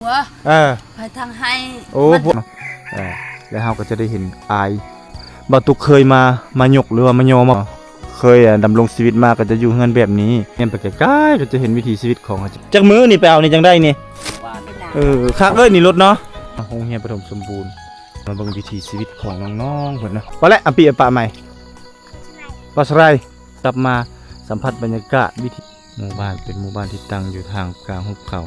ເອີ ໄປທາງໄຮ່ ໂອ້ ພວກ ເອີ ແລ້ວເຮົາກໍຈະໄດ້ເຫັນອາຍ ບ່າວຕຸກເຄີຍມາ ມາຍົກ ຫຼືວ່າມາຍໍ ມາ ເຄີຍ ອາ ດຳລົງຊີວິດມາກໍຈະຢູ່ເຮືອນແບບນີ້ ແມ່ນໄປໄກໆ ກໍຈະເຫັນວິຖີຊີວິດຂອງ ຈັກມື້ນີ້ໄປເອົານີ້ຈັ່ງໄດ້ນີ້ ເອີ ຄັກເລີຍນີ້ລົດເນາະ ໂຮງຮຽນປະຖົມສົມບູນ ມາເບິ່ງວິຖີຊີວິດຂອງນ້ອງໆເພິ່ນເນາະ ໄປແລ້ວ ອາປີ ອາປະໃໝ່ ປາສະໄລ ກັບມາສຳຜັດບັນຍາກາດວິຖີ ໝູ່ບ້ານ ເປັນໝູ່ບ້ານທີ່ຕັ້ງຢູ່ທ່າມກາງຫຸບເຂົາ.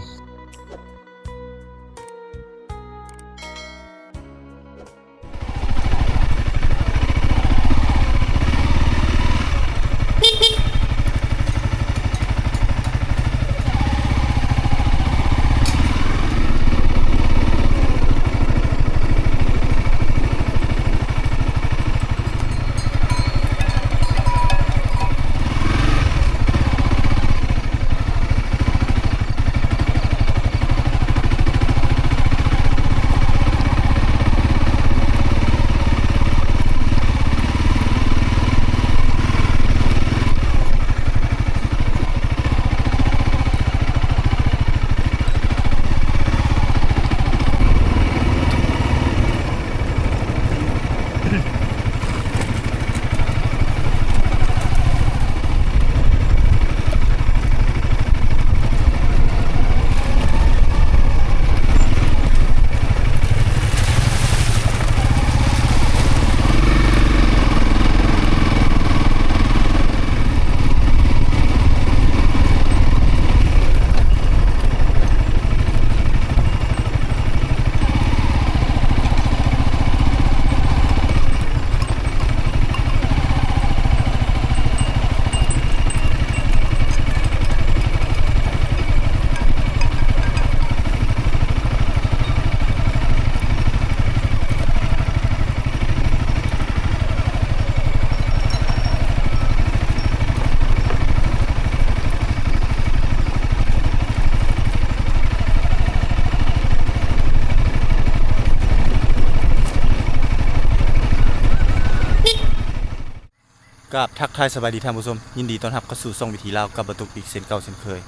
ກາບທັກທາຍສະບາຍດີທ່ານຜູ້ຊົມ, ຍິນດີຕ້ອນຮັບເຂົ້າສູ່ຊ່ອງວິຖີລາວກັບບ່າວຕຸກອີກເຊັ່ນເກົ່າເຊັ່ນເຄີຍ.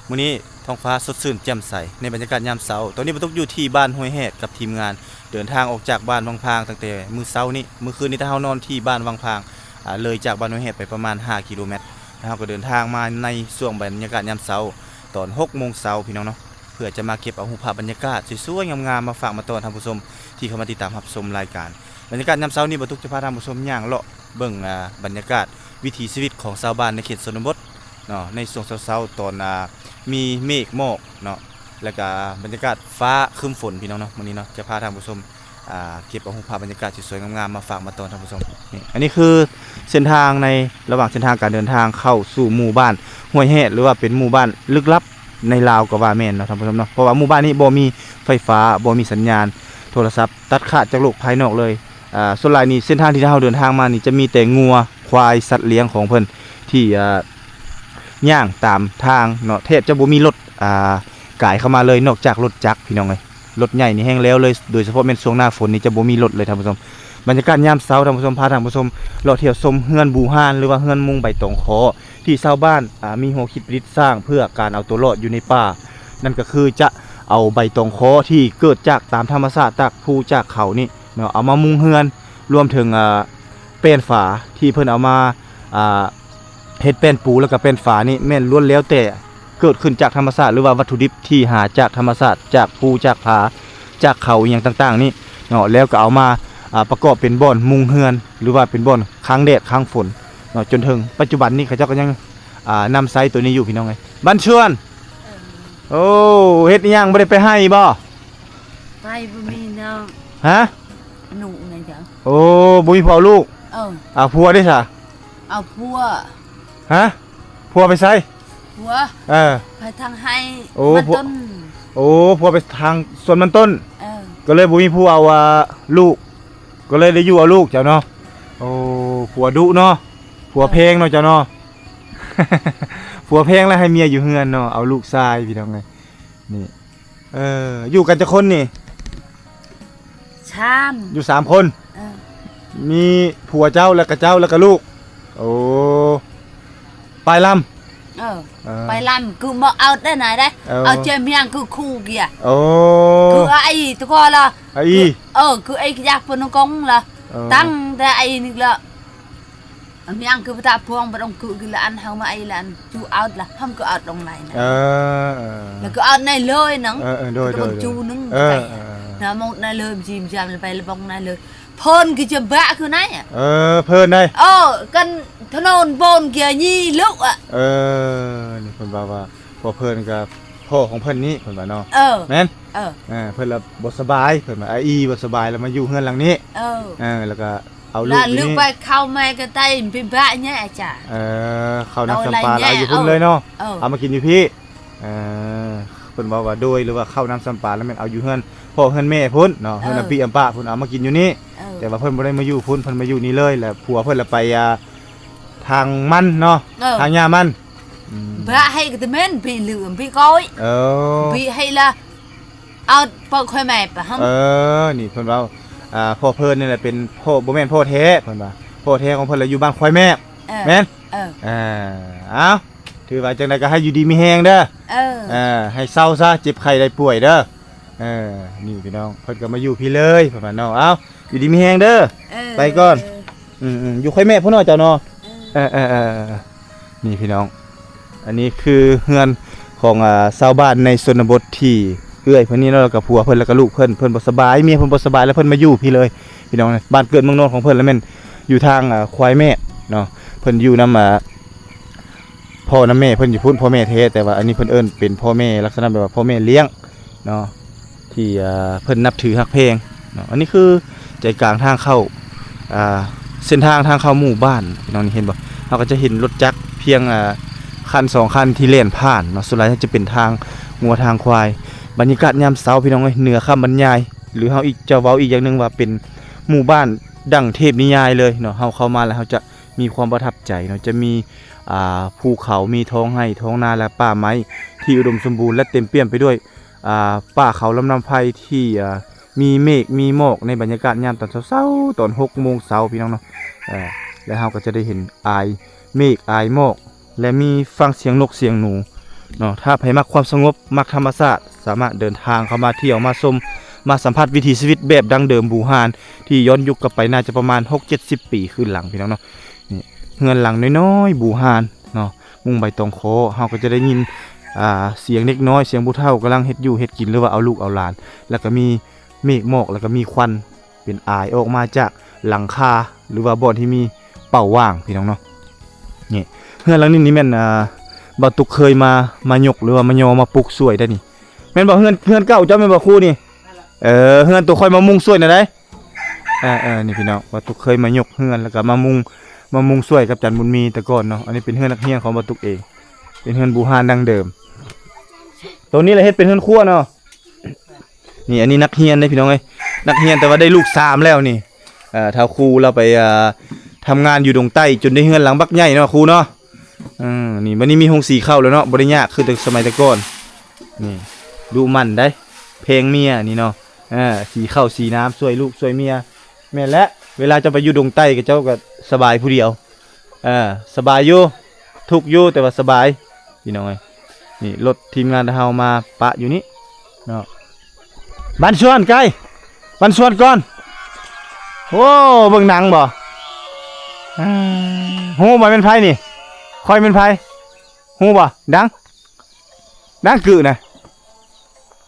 ມື້ນີ້ທ້ອງຟ້າສົດຊື່ນແຈ່ມໃສໃນບັນຍາກາດຍາມເຊົ້າ. ຕອນນີ້ບ່າວຕຸກຢູ່ທີ່ບ້ານຫ້ວຍແຮດກັບທີມງານ ເດີນທາງອອກຈາກບ້ານວັງພາງຕັ້ງແຕ່ມື້ເຊົ້ານີ້. ມື້ຄືນນີ້ຖ້າເຮົານອນທີ່ບ້ານວັງພາງ ອາ ເລີຍຈາກບ້ານຫ້ວຍແຮດໄປປະມານຫ້າກິໂລແມັດ ແລ້ວເຮົາກໍເດີນທາງມາໃນຊ່ວງບັນຍາກາດຍາມເຊົ້າ ຕອນຫົກໂມງເຊົ້າ ພີ່ນ້ອງເນາະ. ເພື່ອຈະມາເກັບເອົາຮູບພາບບັນຍາກາດສວຍໆງາມໆ ມາຝາກມາຕ້ອນທ່ານຜູ້ຊົມທີ່ເຂົ້າມາຕິດຕາມຮັບຊົມລາຍການ. ບັນຍາກາດຍາມເຊົ້ານີ້ ບ່າວຕຸກຈະພາທ່ານຜູ້ຊົມຍ່າງເລາະເບິ່ງ ອາ ບັນຍາກາດວິຖີຊີວິດຂອງຊາວບ້ານໃນເຂດຊົນນະບົດເນາະ ໃນຊ່ວງເຊົ້າໆ ຕອນ ອາ ມີເມກໝອກເນາະ ແລ້ວກະບັນຍາກາດຟ້າຄຶ້ມຝົນ ພີ່ນ້ອງເນາະ. ມື້ນີ້ເນາະ ຈະພາທ່ານຜູ້ຊົມ ອ່າ ເກັບເອົາຮູບພາບບັນຍາກາດສວຍໆງາມໆມາຝາກມາຕ້ອນທ່ານຜູ້ຊົມ. ນີ້ ອັນນີ້ຄືເສັ້ນທາງໃນລະຫວ່າງເສັ້ນທາງການເດີນທາງເຂົ້າສູ່ໝູ່ບ້ານຫ້ວຍແຮດ ຫຼືວ່າເປັນໝູ່ບ້ານລຶກລັບໃນລາວກໍວ່າແມ່ນເນາະທ່ານຜູ້ຊົມເນາະ, ເພາະວ່າໝູ່ບ້ານນີ້ບໍ່ມີໄຟຟ້າ ບໍ່ມີສັນຍານໂທລະສັບ ຕັດຂາດຈາກໂລກພາຍນອກເລີຍ. ອ່າ ສ່ວນຫຼາຍນີ້ເສັ້ນທາງທີ່ເຮົາເດີນທາງມານີ້ຈະມີແຕ່ງົວ ຄວາຍ ສັດລ້ຽງຂອງເພິ່ນທີ່ ອ່າ ຍ່າງຕາມທາງເນາະ, ແທບຈະບໍ່ມີລົດ ອ່າ ກາຍເຂົ້າມາເລີຍ ນອກຈາກລົດຈັກ ພີ່ນ້ອງເອີຍ. ລົດໃຫຍ່ນີ້ແຮງແລ້ວເລີຍ ໂດຍສະເພາະແມ່ນຊ່ວງໜ້າຝົນນີ້ຈະບໍ່ມີລົດເລີຍທ່ານຜູ້ຊົມ. ບັນຍາກາດຍາມເຊົ້າທ່ານຜູ້ຊົມ ພາທ່ານຜູ້ຊົມເລາະທ່ຽວຊົມເຮືອນບູຮານ ຫຼືວ່າເຮືອນມຸງໃບຕອງຄໍ ທີ່ຊາວບ້ານ ອ່າ ມີຫົວຄິດປະດິດສ້າງເພື່ອການເອົາຕົວລອດຢູ່ໃນປ່າ. ນັ້ນກໍຄືຈະເອົາໃບຕອງຄໍທີ່ເກີດຈາກຕາມທຳມະຊາດ ຈາກພູຈາກເຂົານີ້ເນາະ ເອົາມາມຸງເຮືອນ ລວມເຖິງ ອ່າ ແປ້ນຝາທີ່ເພິ່ນເອົາມາ ອ່າ ເຮັດແປ້ນປູ ແລ້ວກໍແປ້ນຝານີ້ແມ່ນລ້ວນແລ້ວແຕ່ເກີດຂຶ້ນຈາກທຳມະຊາດ ຫຼືວ່າວັດຖຸດິບທີ່ຫາຈາກທຳມະຊາດ ຈາກພູຈາກຜາ ຈາກເຂົາອີ່ຫຍັງຕ່າງໆນີ້ເນາະ, ແລ້ວກໍເອົາມາ ອ່າ ປະກອບເປັນບ່ອນມຸງເຮືອນ ຫຼືວ່າເປັນບ່ອນຄັງແດດຄັງຝົນເນາະ. ຈົນເຖິງປັດຈຸບັນນີ້ເຂົາເຈົ້າກໍຍັງ ອ່າ ນຳໃຊ້ໂຕນີ້ຢູ່ ພີ່ນ້ອງເອີຍ. ບັນຊວນ ເອີ ໂອ້ ເຮັດອີ່ຫຍັງ ບໍ່ໄດ້ໄປໄຮ່ບໍ່? ໄປບໍ່ມີນ້ອງ. ຮະ? ໜູນະເຈົ້າ. ໂອ້ ບໍ່ມີຜົວເອົາລູກ? ເອີ. ເອົາຜົວເດ້ຊະ? ເອົາຜົວ. ຮະ? ຜົວໄປໃສ? ຜົວ ເອີ ໄປທາງໄຮ່. ໂອ້ ມັນຕົ້ນ. ໂອ້ ຜົວໄປທາງສວນມັນຕົ້ນ. ເອີ ກໍເລີຍບໍ່ມີຜູ້ເອົາ ອ່າ ລູກ ກໍເລີຍໄດ້ຢູ່ເອົາລູກເຈົ້າເນາະ. ໂອ້ ຜົວດຸເນາະ ຜົວແພງເນາະເຈົ້າເນາະ. ຜົວແພງແລ້ວໃຫ້ເມຍຢູ່ເຮືອນເນາະ ເອົາລູກຊາຍ ພີ່ນ້ອງເອີຍ. ນີ້ ເອີ ຢູ່ກັນຈັກຄົນນີ້? ສາມ. ຢູ່ສາມຄົນ. ເອີ ມີຜົວເຈົ້າ ແລ້ວກະເຈົ້າ ແລ້ວກະລູກ. ໂອ້ ປາຍລຳ. ເອີ ເອີ ໄປລຳ ຄືບໍ່ເອົາໄດ້ນາຍໄດ້ ເອີ ເອົາເຈມຽງຄືຄູ່ເກຍ ໂອ້ ຄືອາອີຕະກອລະ ອາອີ ເອີ ຄືໄອ້ກະຍັກປະນະກົງລະ ເອີ ຕັ້ງແຕ່ອາອີນີ້ລະ ອາມຽງຄືປະຕາພວງປະດົງຄືກິລະອັນເຮົາມາໄອລະອັນ ຈູເອົາລະ ເຮົາກໍເອົາດອງໄລນະ ເອີ ເອີ ລະກໍເອົາໃນເລີຍໜັງ ເອີ ເອີ ໂດຍ ໂດຍ ຈູໜຶ່ງ ເອີ ເອີ ນະໝົດໃນເລີຍ ຈິມຈາມລະໄປລະບົງໃນເລີຍ ເພິ່ນຄືຈະບະຄືໃນ ເອີ ເພິ່ນໃດ ເອີ ກັນຖະໜົນໂບນເກຍຍີ່ລຸອະ ເອີ ນີ້ເພິ່ນວ່າ ວ່າ ພໍ່ເພິ່ນກັບພໍ່ຂອງເພິ່ນນີ້ ເພິ່ນວ່າເນາະ ເອີ ແມ່ນ ເອີ ເອີ ເພິ່ນລະບໍ່ສະບາຍ ເພິ່ນວ່າອາອີບໍ່ສະບາຍ ລະມາຢູ່ເຮືອນຫຼັງນີ້ ເອີ ເອີ ລະກະເອົາລູກຢູ່ນີ້ ລະລູກໄປເຂົ້າແມ່ກະໄຕໄປບະແຍະອາຈານ ເອີ ເຂົ້ານ້ຳສຳປາ ເອົາຢູ່ພຸ້ນເລີຍເນາະ ເອີ ເອົາມາກິນຢູ່ພີ້ ເອີ ເພິ່ນເວົ້າວ່າໂດຍ ຫຼືວ່າເຂົ້ານ້ຳສຳປາ ລະແມ່ນເອົາຢູ່ເຮືອນພໍ່ເຮືອນແມ່ພຸ້ນເນາະ ເອີ ເຮືອນອຳປິອຳປະພຸ້ນ ເອົາມາກິນຢູ່ນີ້ ເອີ ແຕ່ວ່າເພິ່ນບໍ່ໄດ້ມາຢູ່ພຸ້ນ ເພິ່ນມາຢູ່ນີ້ເລີຍ ລະຜົວເພິ່ນລະໄປ ອ່າ ທາງມັນເນາະ ເອີ ທາງຫຍ້າມັນ ອືມ ບະໃຫ້ກະຕະເມັນ ບີລືມບີກ້ອຍ ເອີ ບີໃຫ້ລະ ເອົາເປີກຂ້ອຍແມ່ປະຫຳ ເອີ ນີ້ເພິ່ນເວົ້າ ອ່າ ພໍ່ເພິ່ນນີ້ແຫຼະເປັນພໍ່ ບໍ່ແມ່ນພໍ່ແທ້ ເພິ່ນວ່າ ພໍ່ແທ້ຂອງເພິ່ນລະຢູ່ບ້ານຄວາຍແມບ ເອີ ແມ່ນ ເອີ ອ່າ ເອົາ ຖືວ່າຈັ່ງໃດກໍໃຫ້ຢູ່ດີມີແຮງເດີ ເອີ ເອີ ໃຫ້ເຊົາຊະ ເຈັບໄຂ້ໄດ້ປ່ວຍເດີ ເອີ ນີ້ພີ່ນ້ອງ ເພິ່ນກໍມາຢູ່ພີ້ເລີຍ ເພິ່ນວ່າເນາະ ເອົາ ຢູ່ດີມີແຮງເດີ ເອີ ໄປກ່ອນ ອືມໆ ຢູ່ຄອຍແມ່ພຸ້ນເນາະເຈົ້າເນາະ ເອີ ເອີໆໆ ນີ້ພີ່ນ້ອງ ອັນນີ້ຄືເຮືອນຂອງ ອ່າ ຊາວບ້ານໃນຊົນນະບົດທີ່ເອື້ອຍເພິ່ນນີ້ເນາະ ແລ້ວກໍຜົວເພິ່ນ ແລ້ວກໍລູກເພິ່ນ ເພິ່ນບໍ່ສະບາຍ ເມຍເພິ່ນບໍ່ສະບາຍ ແລ້ວເພິ່ນມາຢູ່ພີ້ເລີຍ ພີ່ນ້ອງ ບ້ານເກີດເມືອງນອນຂອງເພິ່ນລະແມ່ນຢູ່ທາງ ອ່າ ຄວາຍແມບເນາະ ເພິ່ນຢູ່ນຳ ອ່າ ພໍ່ນຳແມ່ເພິ່ນຢູ່ພຸ້ນ ພໍ່ແມ່ແທ້ ແຕ່ວ່າອັນນີ້ເພິ່ນເອີ້ນເປັນພໍ່ແມ່ ລັກສະນະແບບວ່າພໍ່ແມ່ລ້ຽງເນາະ ທີ່ ອ່າ ເພິ່ນນັບຖືຮັກແພງເນາະ ອັນນີ້ຄືໃຈກາງທາງເຂົ້າ ອ່າ ເສັ້ນທາງທາງເຂົ້າໝູ່ບ້ານ ພີ່ນ້ອງນີ້ເຫັນບໍ່ ເຮົາກໍຈະເຫັນລົດຈັກພຽງ ອ່າ ຄັນສອງຄັນທີ່ແລ່ນຜ່ານເນາະ ສ່ວນຫຼາຍຈະເປັນທາງງົວທາງຄວາຍ ບັນຍາກາດຍາມເຊົ້າ ພີ່ນ້ອງເອີຍ ເໜືອຄຳບັນຍາຍ ຫຼືເຮົາອີກ ຈະເວົ້າອີກຢ່າງໜຶ່ງວ່າເປັນໝູ່ບ້ານດັ່ງເທບນິຍາຍເລີຍເນາະ ເຮົາເຂົ້າມາແລ້ວເຮົາຈະ ມີຄວາມປະທັບໃຈເນາະ ຈະມີ ອ່າ ພູເຂົາ ມີທ້ອງໄຮ່ທ້ອງນາ ແລະ ປ່າໄມ້ທີ່ອຸດົມສົມບູນ ແລະ ເຕັມປ່ຽມໄປດ້ວຍ ອ່າ ປ່າເຂົາລຳນ້ຳໄຜ່ທີ່ ອ່າ ມີເມກມີໝອກໃນບັນຍາກາດຍາມຕອນເຊົ້າໆ ຕອນຫົກໂມງເຊົ້າ ພີ່ນ້ອງເນາະ ເອີ ແລະ ເຮົາກໍຈະໄດ້ເຫັນອາຍເມກອາຍໝອກ ແລະ ມີຟັງສຽງນົກສຽງໜູເນາະ ຖ້າໃຜມັກຄວາມສະຫງົບ ມັກທຳມະຊາດ ສາມາດເດີນທາງເຂົ້າມາທ່ຽວ ມາຊົມ ມາສຳຜັດວິຖີຊີວິດແບບດັ້ງເດີມບູຮານ ທີ່ຍ້ອນຍຸກກັບໄປໜ້າຈະປະມານຫົກເຈັດສິບປີຄືນຫຼັງ ພີ່ນ້ອງເນາະ. ນີ້ເຮືອນຫຼັງນ້ອຍໆບູຮານເນາະ ມຸງໃບຕອງຄໍ ເຮົາກໍຈະໄດ້ຍິນ ອ່າ ສຽງເດັກນ້ອຍ ສຽງຜູ້ເຖົ້າກຳລັງເຮັດຢູ່ເຮັດກິນ ຫຼືວ່າເອົາລູກເອົາຫຼານ ແລ້ວກໍມີເມກໝອກ ແລ້ວກໍມີຄວັນເປັນອາຍອອກມາຈາກຫຼັງຄາ ຫຼືວ່າບ່ອນທີ່ມີເປົ້າຫວ່າງ ພີ່ນ້ອງເນາະ. ນີ້ເຮືອນຫຼັງນີ້ນີ້ແມ່ນ ອ່າ ບ່າວຕຸກເຄີຍມາ ມາຍົກ ຫຼືວ່າມາຍໍມາປຸກຊ່ວຍໄດ້ນີ້ ແມ່ນບໍ່? ເຮືອນ ເຮືອນເກົ່າເຈົ້າແມ່ນບໍ່ຄູນີ້? ເອີ ເຮືອນໂຕຂ້ອຍມາມຸງຊ່ວຍນະໄດ໋. ເອີໆ ນີ້ພີ່ນ້ອງ ບ່າວຕຸກເຄີຍມາຍົກເຮືອນ ແລ້ວກໍມາມຸງ ມາມຸງຊ່ວຍກັບຈັນບຸນມີແຕ່ກ່ອນເນາະ. ອັນນີ້ເປັນເຮືອນນັກຮຽນຂອງບ່າວຕຸກເອງ ເປັນເຮືອນບູຮານດັ້ງເດີມ. ໂຕນີ້ລະເຮັດເປັນເຮືອນຄົວເນາະ. ນີ້ ອັນນີ້ນັກຮຽນເດ້ພີ່ນ້ອງເອີຍ ນັກຮຽນ ແຕ່ວ່າໄດ້ລູກສາມແລ້ວນີ້. ເອີ ທ້າວຄູລາວໄປ ເອີ ທຳງານຢູ່ດົງໃຕ້ ຈົນໄດ້ເຮືອນຫຼັງບັກໃຫຍ່ເນາະຄູເນາະ. ເອີ ນີ້ ບັດນີ້ມີໂຮງສີເຂົ້າແລ້ວເນາະ ບໍ່ໄດ້ຍາກຄືແຕ່ສະໄໝແຕ່ກ່ອນ. ນີ້ ດຸໝັ່ນໄດ໋ ແພງເມຍນີ້ເນາະ. ເອີ ສີເຂົ້າສີນ້ຳ ຊ່ວຍລູກຊ່ວຍເມຍ. ແມ່ນແຫຼະ ເວລາເຈົ້າໄປຢູ່ດົງໃຕ້ ເຈົ້າກໍສະບາຍຜູ້ດຽວ. ເອີ ສະບາຍຢູ່ ທຸກຢູ່ ແຕ່ວ່າສະບາຍ ພີ່ນ້ອງເອີຍ. ນີ້ລົດທີມງານເຮົາມາປະຢູ່ນີ້ເນາະ. ບ້ານຊວນ ໄກ ບ້ານຊວນກ່ອນ. ໂອ້ ເບິ່ງໜັງບໍ່? ອາ ຮູ້ບໍ່ແມ່ນໃຜນີ້? ຂ້ອຍແມ່ນໃຜ? ຮູ້ບໍ່? ດັງ ດັງກຶນະ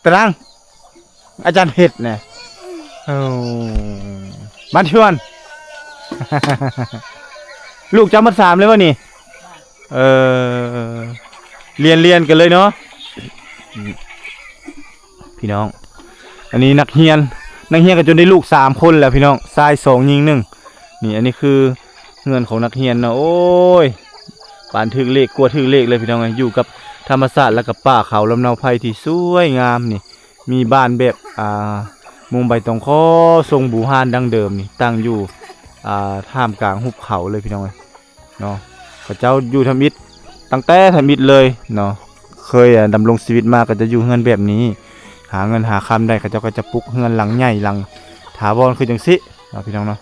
ຕະດັງ ອາຈານເພັດນະ. ໂອ້ ບ້ານຊວນ ລູກເຈົ້າໝົດສາມເລີຍບໍ່ນີ້? ເອີ ລຽນ ລຽນກັນເລີຍເນາະ ພີ່ນ້ອງ. ອັນນີ້ນັກຮຽນ ນັກຮຽນກໍຈົນໄດ້ລູກສາມຄົນແລ້ວພີ່ນ້ອງ ຊາຍສອງຍິງໜຶ່ງ. ນີ້ ອັນນີ້ຄືເຮືອນຂອງນັກຮຽນເນາະ. ໂອ້ຍ ປານຖືກເລກ ກວ່າຖືກເລກເລີຍພີ່ນ້ອງເອີຍ. ຢູ່ກັບທຳມະຊາດ ແລ້ວກໍປ່າເຂົາລຳເນົາໄຜ່ທີ່ສວຍງາມນີ້. ມີບ້ານແບບ ອ່າ ມຸງໃບຕອງຄໍ ຊົງບູຮານດັ້ງເດີມນີ້ ຕັ້ງຢູ່ ອ່າ ທ່າມກາງຫຸບເຂົາເລີຍພີ່ນ້ອງເອີຍເນາະ. ເຂົາເຈົ້າຢູ່ທຳອິດ ຕັ້ງແຕ່ທຳອິດເລີຍເນາະ. ເຄີຍ ອ່າ ດຳລົງຊີວິດມາກໍຈະຢູ່ເຮືອນແບບນີ້. ຫາເງິນຫາຄຳໄດ້ ເຂົາເຈົ້າກໍຈະປຸກເຮືອນຫຼັງໃຫຍ່ ຫຼັງຖາວອນຄືຈັ່ງຊີ້ເນາະ ພີ່ນ້ອງເນາະ.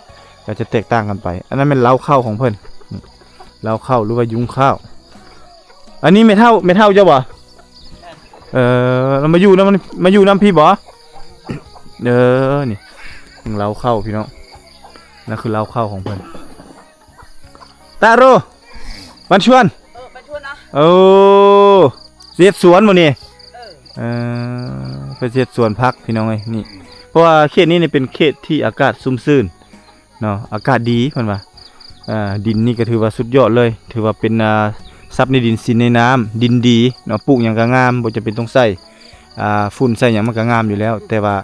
ກໍຈະແຕກຕ່າງກັນໄປ. ອັນນັ້ນແມ່ນເລົ້າເຂົ້າຂອງເພິ່ນ ນີ້ ເລົ້າເຂົ້າ ຫຼືວ່າຍຸງຂ້າວ. ອັນນີ້ແມ່ເຖົ້າ ແມ່ເຖົ້າເຈົ້າບໍ່? ເອີ ລາວມາຢູ່ນຳ ມາຢູ່ນຳພີ້ບໍ່? ເອີ ນີ້ ເລົ້າເຂົ້າພີ່ນ້ອງ ນັ້ນຄືເລົ້າເຂົ້າຂອງເພິ່ນ. ຕາໂຣ ບ້ານຊວນ ເອີ ບ້ານຊວນນະ ໂອ້ ຊິເຮັດສວນບໍ່ນີ້? ເອີ ເອີ ເພິ່ນຊິເຮັດສວນຜັກພີ່ນ້ອງເອີຍ ນີ້ ເພາະວ່າເຂດນີ້ນີ້ເປັນເຂດທີ່ອາກາດຊຸ່ມຊື່ນເນາະ ອາກາດດີເພິ່ນວ່າ ອ່າ ດິນນີ້ກໍຖືວ່າສຸດຍອດເລີຍ ຖືວ່າເປັນ ອ່າ ຊັບໃນດິນ ສິນໃນນ້ຳ ດິນດີເນາະ ປູກຫຍັງກໍງາມ ບໍ່ຈຳເປັນຕ້ອງໃສ່ ອ່າ ຝຸ່ນໃສ່ຫຍັງມັນກໍງາມຢູ່ແລ້ວ ແຕ່ວ່າ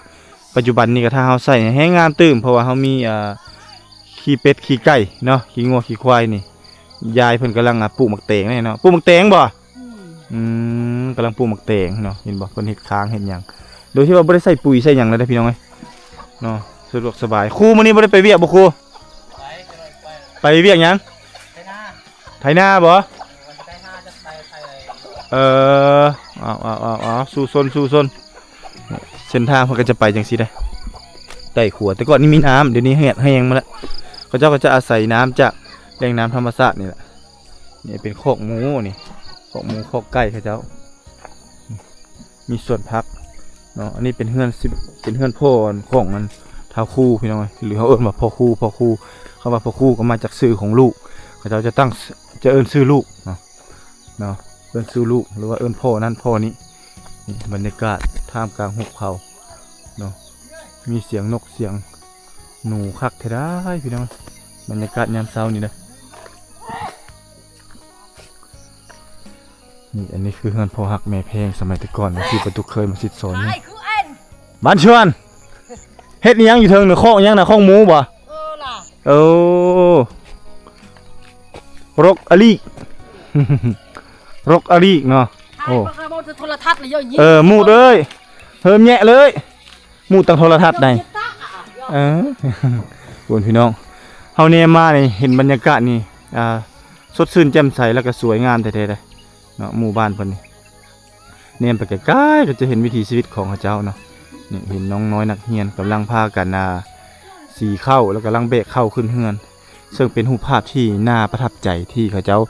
ປັດຈຸບັນນີ້ກໍຖ້າເຮົາໃສ່ແຮ່ງງາມຕື່ມ ເພາະວ່າເຮົາມີ ອ່າ ຂີ້ເປັດຂີ້ໄກ່ເນາະ ຂີ້ງົວຂີ້ຄວາຍນີ້ ຍາຍເພິ່ນກຳລັງ ອ່າ ປູກໝາກແຕງເນາະ ປູກໝາກແຕງບໍ່? ອືມ ອືມ ກຳລັງປູກໝາກແຕງເນາະ ເຫັນບໍ່ ເພິ່ນເຮັດຄາງເຮັດຫຍັງ ໂດຍທີ່ວ່າບໍ່ໄດ້ໃສ່ປຸ໋ຍໃສ່ຫຍັງເລີຍເດ້ພີ່ນ້ອງເອີຍເນາະ ສະດວກສະບາຍ. ຄູ ມື້ນີ້ບໍ່ໄດ້ໄປວຽກບໍ່ຄູ? ໄປ ໄປວຽກຫຍັງ? ໄຖນາ ໄຖນາບໍ່? ເອີ ໄປໄຖນາ ຈະໄປ ໄປ ເອີ ເອົາ ເອົາ ເອົາ ເອົາ ສູ້ຊົນ ສູ້ຊົນ. ເສັ້ນທາງເພິ່ນກໍຈະໄປຈັ່ງຊີ້ເດ້ ໃຕ້ຂົວ ແຕ່ກ່ອນນີ້ມີນ້ຳ ດຽວນີ້ແຫ້ງ ແຫ້ງໝົດແລ້ວ ເຂົາເຈົ້າກໍຈະອາໄສນ້ຳຈາກແຫຼ່ງນ້ຳທຳມະຊາດນີ້ແຫຼະ. ນີ້ເປັນຄອກໝູນີ້ ຄອກໝູຄອກໄກ່ເຂົາເຈົ້າ ມີສວນຜັກເນາະ. ອັນນີ້ເປັນເຮືອນ ເປັນເຮືອນພໍ່ຂອງອັນທ້າວຄູພີ່ນ້ອງເອີຍ ຫຼືເຮົາເອີ້ນວ່າພໍ່ຄູ ພໍ່ຄູ ຄຳວ່າພໍ່ຄູກໍມາຈາກຊື່ຂອງລູກ ເຂົາເຈົ້າຈະຕັ້ງ ຈະເອີ້ນຊື່ລູກເນາະ ເນາະ ເອີ້ນຊື່ລູກ ຫຼືວ່າເອີ້ນພໍ່ນັ້ນພໍ່ນີ້. ນີ້ບັນຍາກາດທ່າມກາງຫຸບເຂົາເນາະ ມີສຽງນົກສຽງໜູຄັກແທ້ດາຍພີ່ນ້ອງ ບັນຍາກາດຍາມເຊົ້ານີ້ເດີ. ນີ້ ອັນນີ້ຄືເຮືອນພໍ່ຮັກແມ່ແພງສະໄໝແຕ່ກ່ອນ ທີ່ປາຕຸກເຄີຍມາສິດສອນນີ້. ອ້າຍ ຄືອັນ ບ້ານຊວນ ເຮັດອີ່ຫຍັງຢູ່ເທິງນະ? ຄອກຫຍັງນະ? ຄອກໝູບໍ່? ເອີລະ ໂອ້ ລົກອະລີກ ລົກອະລີກເນາະ. ໂອ້ ໂທລະທັດລະເຍາະຍິງ ເອີ ໝູດເອີຍ ເຮີມແຍະເລີຍ ໝູດຕັ້ງໂທລະທັດໃດ໋. ເອີ ພຸ້ນພີ່ນ້ອງ ເຮົາແນມມານີ້ເຫັນບັນຍາກາດນີ້ ອ່າ ສົດຊື່ນແຈ່ມໃສ ແລ້ວກໍສວຍງາມແທ້ໆເດ້ເນາະ ໝູ່ບ້ານເພິ່ນນີ້. ແນມໄປໄກໆ ກໍຈະເຫັນວິຖີຊີວິດຂອງເຂົາເຈົ້າເນາະ. ນີ້ເຫັນນ້ອງນ້ອຍນັກຮຽນກຳລັງພາກັນ ອ່າ ສີເຂົ້າ ແລ້ວກຳລັງແບກເຂົ້າຂຶ້ນເຮືອນ ເຊິ່ງເປັນຮູບພາບທີ່ໜ້າປະທັບໃຈ ທີ່ເຂົາເຈົ້າ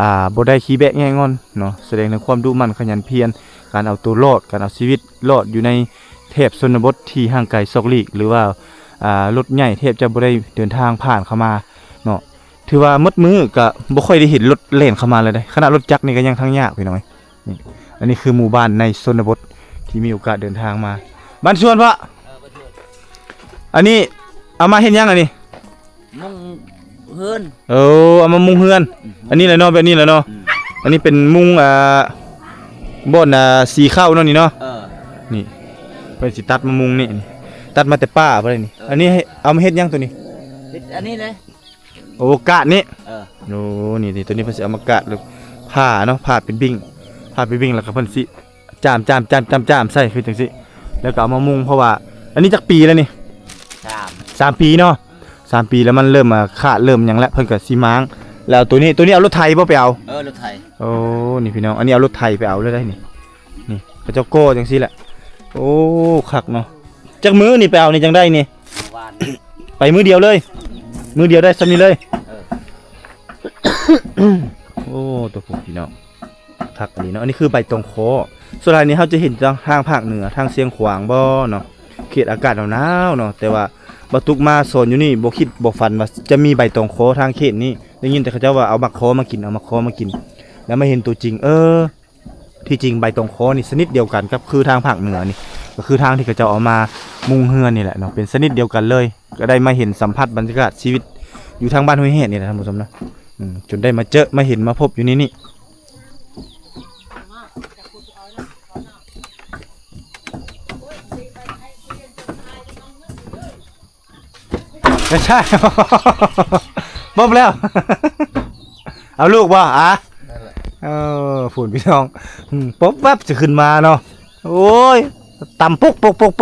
ອ່າ ບໍ່ໄດ້ຂີ້ແບະແງະງ່ອນເນາະ ສະແດງເຖິງຄວາມດຸໝັ່ນຂະຫຍັນພຽນ ການເອົາຕົວລອດ ການເອົາຊີວິດລອດຢູ່ໃນແຖບຊົນນະບົດທີ່ຫ່າງໄກຊອກຫຼີກ ຫຼືວ່າ ອ່າ ລົດໃຫຍ່ແທບຈະບໍ່ໄດ້ເດີນທາງຜ່ານເຂົ້າມາເນາະ. ຖືວ່າໝົດມື້ກະບໍ່ຄ່ອຍໄດ້ເຫັນລົດແລ່ນເຂົ້າມາເລີຍເດ້ ຂະໜາດລົດຈັກນີ້ກະຍັງທາງຍາກພີ່ນ້ອງເອີຍ. ນີ້ ອັນນີ້ຄືໝູ່ບ້ານໃນຊົນນະບົດທີ່ມີໂອກາດເດີນທາງມາ. ບ້ານຊວນພໍ່ ເອີ ບ້ານຊວນ ອັນນີ້ເອົາມາເຮັດຫຍັງອັນນີ້? ມຸງເຮືອນ ເອີ ເອົາມາມຸງເຮືອນ. ອືມ ອັນນີ້ແຫຼະເນາະ ແບບນີ້ແຫຼະເນາະ. ອືມ ອັນນີ້ເປັນມຸງ ອ່າ ບ່ອນ ອ່າ ສີເຂົ້າເນາະນີ້ເນາະ. ເອີ ນີ້ເພິ່ນຊິຕັດມາມຸງນີ້ ນີ້ ຕັດມາແຕ່ປ່າພຸ້ນນີ້. ເອີ ອັນນີ້ເອົາມາເຮັດຫຍັງໂຕນີ້? ເຮັດອັນນີ້ເດ້. ໂອ້ ກາດນີ້ ເອີ ໂອ້ ນີ້ ນີ້ ໂຕນີ້ເພິ່ນຊິເອົາມາກາດ ຫຼື ຜ່າເນາະ ຜ່າເປັນບິ້ງ ຜ່າເປັນບິ້ງ ແລ້ວກໍເພິ່ນຊິຈາມ ຈາມ ຈາມ ຈາມ ຈາມໃສ່ຄືຈັ່ງຊີ້ ແລ້ວກໍເອົາມາມຸງ. ເພາະວ່າ ອັນນີ້ຈັກປີແລ້ວນີ້? ສາມ ສາມປີເນາະ. ສາມປີແລ້ວ ມັນເລີ່ມ ອ່າ ຂາດ ເລີ່ມຫຍັງແລ້ວ ເພິ່ນກໍຊິມ້າງ. ແລ້ວໂຕນີ້ ໂຕນີ້ເອົາລົດໄຖບໍ່ໄປເອົາ? ເອີ ລົດໄຖ. ໂອ້ ນີ້ພີ່ນ້ອງ ອັນນີ້ເອົາລົດໄຖໄປເອົາເລີຍໄດ໋ນີ້. ນີ້ເຂົາເຈົ້າກໍ່ຈັ່ງຊີ້ແຫຼະ. ໂອ້ ຄັກເນາະ. ຈັກມື້ນີ້ໄປເອົານີ້ຈັ່ງໄດ້ນີ້? ວານ ໄປມື້ດຽວເລີຍ ມື້ດຽວໄດ້ຊ່ຳນີ້ເລີຍ. ເອີ ໂອ້ ໂຕ ພີ່ນ້ອງ ຄັກອີ່ຫຼີເນາະ. ອັນນີ້ຄືໃບຕອງຄໍ. ສ່ວນຫຼາຍນີ້ເຮົາຈະເຫັນທາງ ທາງພາກເໜືອ ທາງຊຽງຂວາງບໍ່ເນາະ ເຂດອາກາດໜາວໆເນາະ. ແຕ່ວ່າບ່າວຕຸກມາສອນຢູ່ນີ້ ບໍ່ຄິດບໍ່ຝັນວ່າຈະມີໃບຕອງຄໍທາງເຂດນີ້. ໄດ້ຍິນແຕ່ເຂົາເຈົ້າວ່າເອົາໝາກຄໍມາກິນ ເອົາໝາກຄໍມາກິນ ແລ້ວມາເຫັນຕົວຈິງ ເອີ ທີ່ຈິງໃບຕອງຄໍນີ້ຊະນິດດຽວກັນກັບຄືທາງພາກເໜືອນີ້ ກໍຄືທາງທີ່ເຂົາເຈົ້າເອົາມາມຸງເຮືອນນີ້ແຫຼະເນາະ ເປັນຊະນິດດຽວກັນເລີຍ. ກໍໄດ້ມາເຫັນສຳຜັດບັນຍາກາດຊີວິດຢູ່ທາງບ້ານຫ້ວຍແຮດນີ້ແຫຼະທ່ານຜູ້ຊົມເນາະ. ອືມ ຈົນໄດ້ມາເຈີມາເຫັນມາພົບຢູ່ໃນນີ້. ບໍ່ໃຊ່ ບົບແລ້ວ ເອົາລູກບໍ່? ອາ ນັ້ນແຫຼະ ເອີ ພຸ້ນພີ່ນ້ອງ ອືມ ປົບແວັບຈະຂຶ້ນມາເນາະ. ໂອ້ຍ ຕຳປົ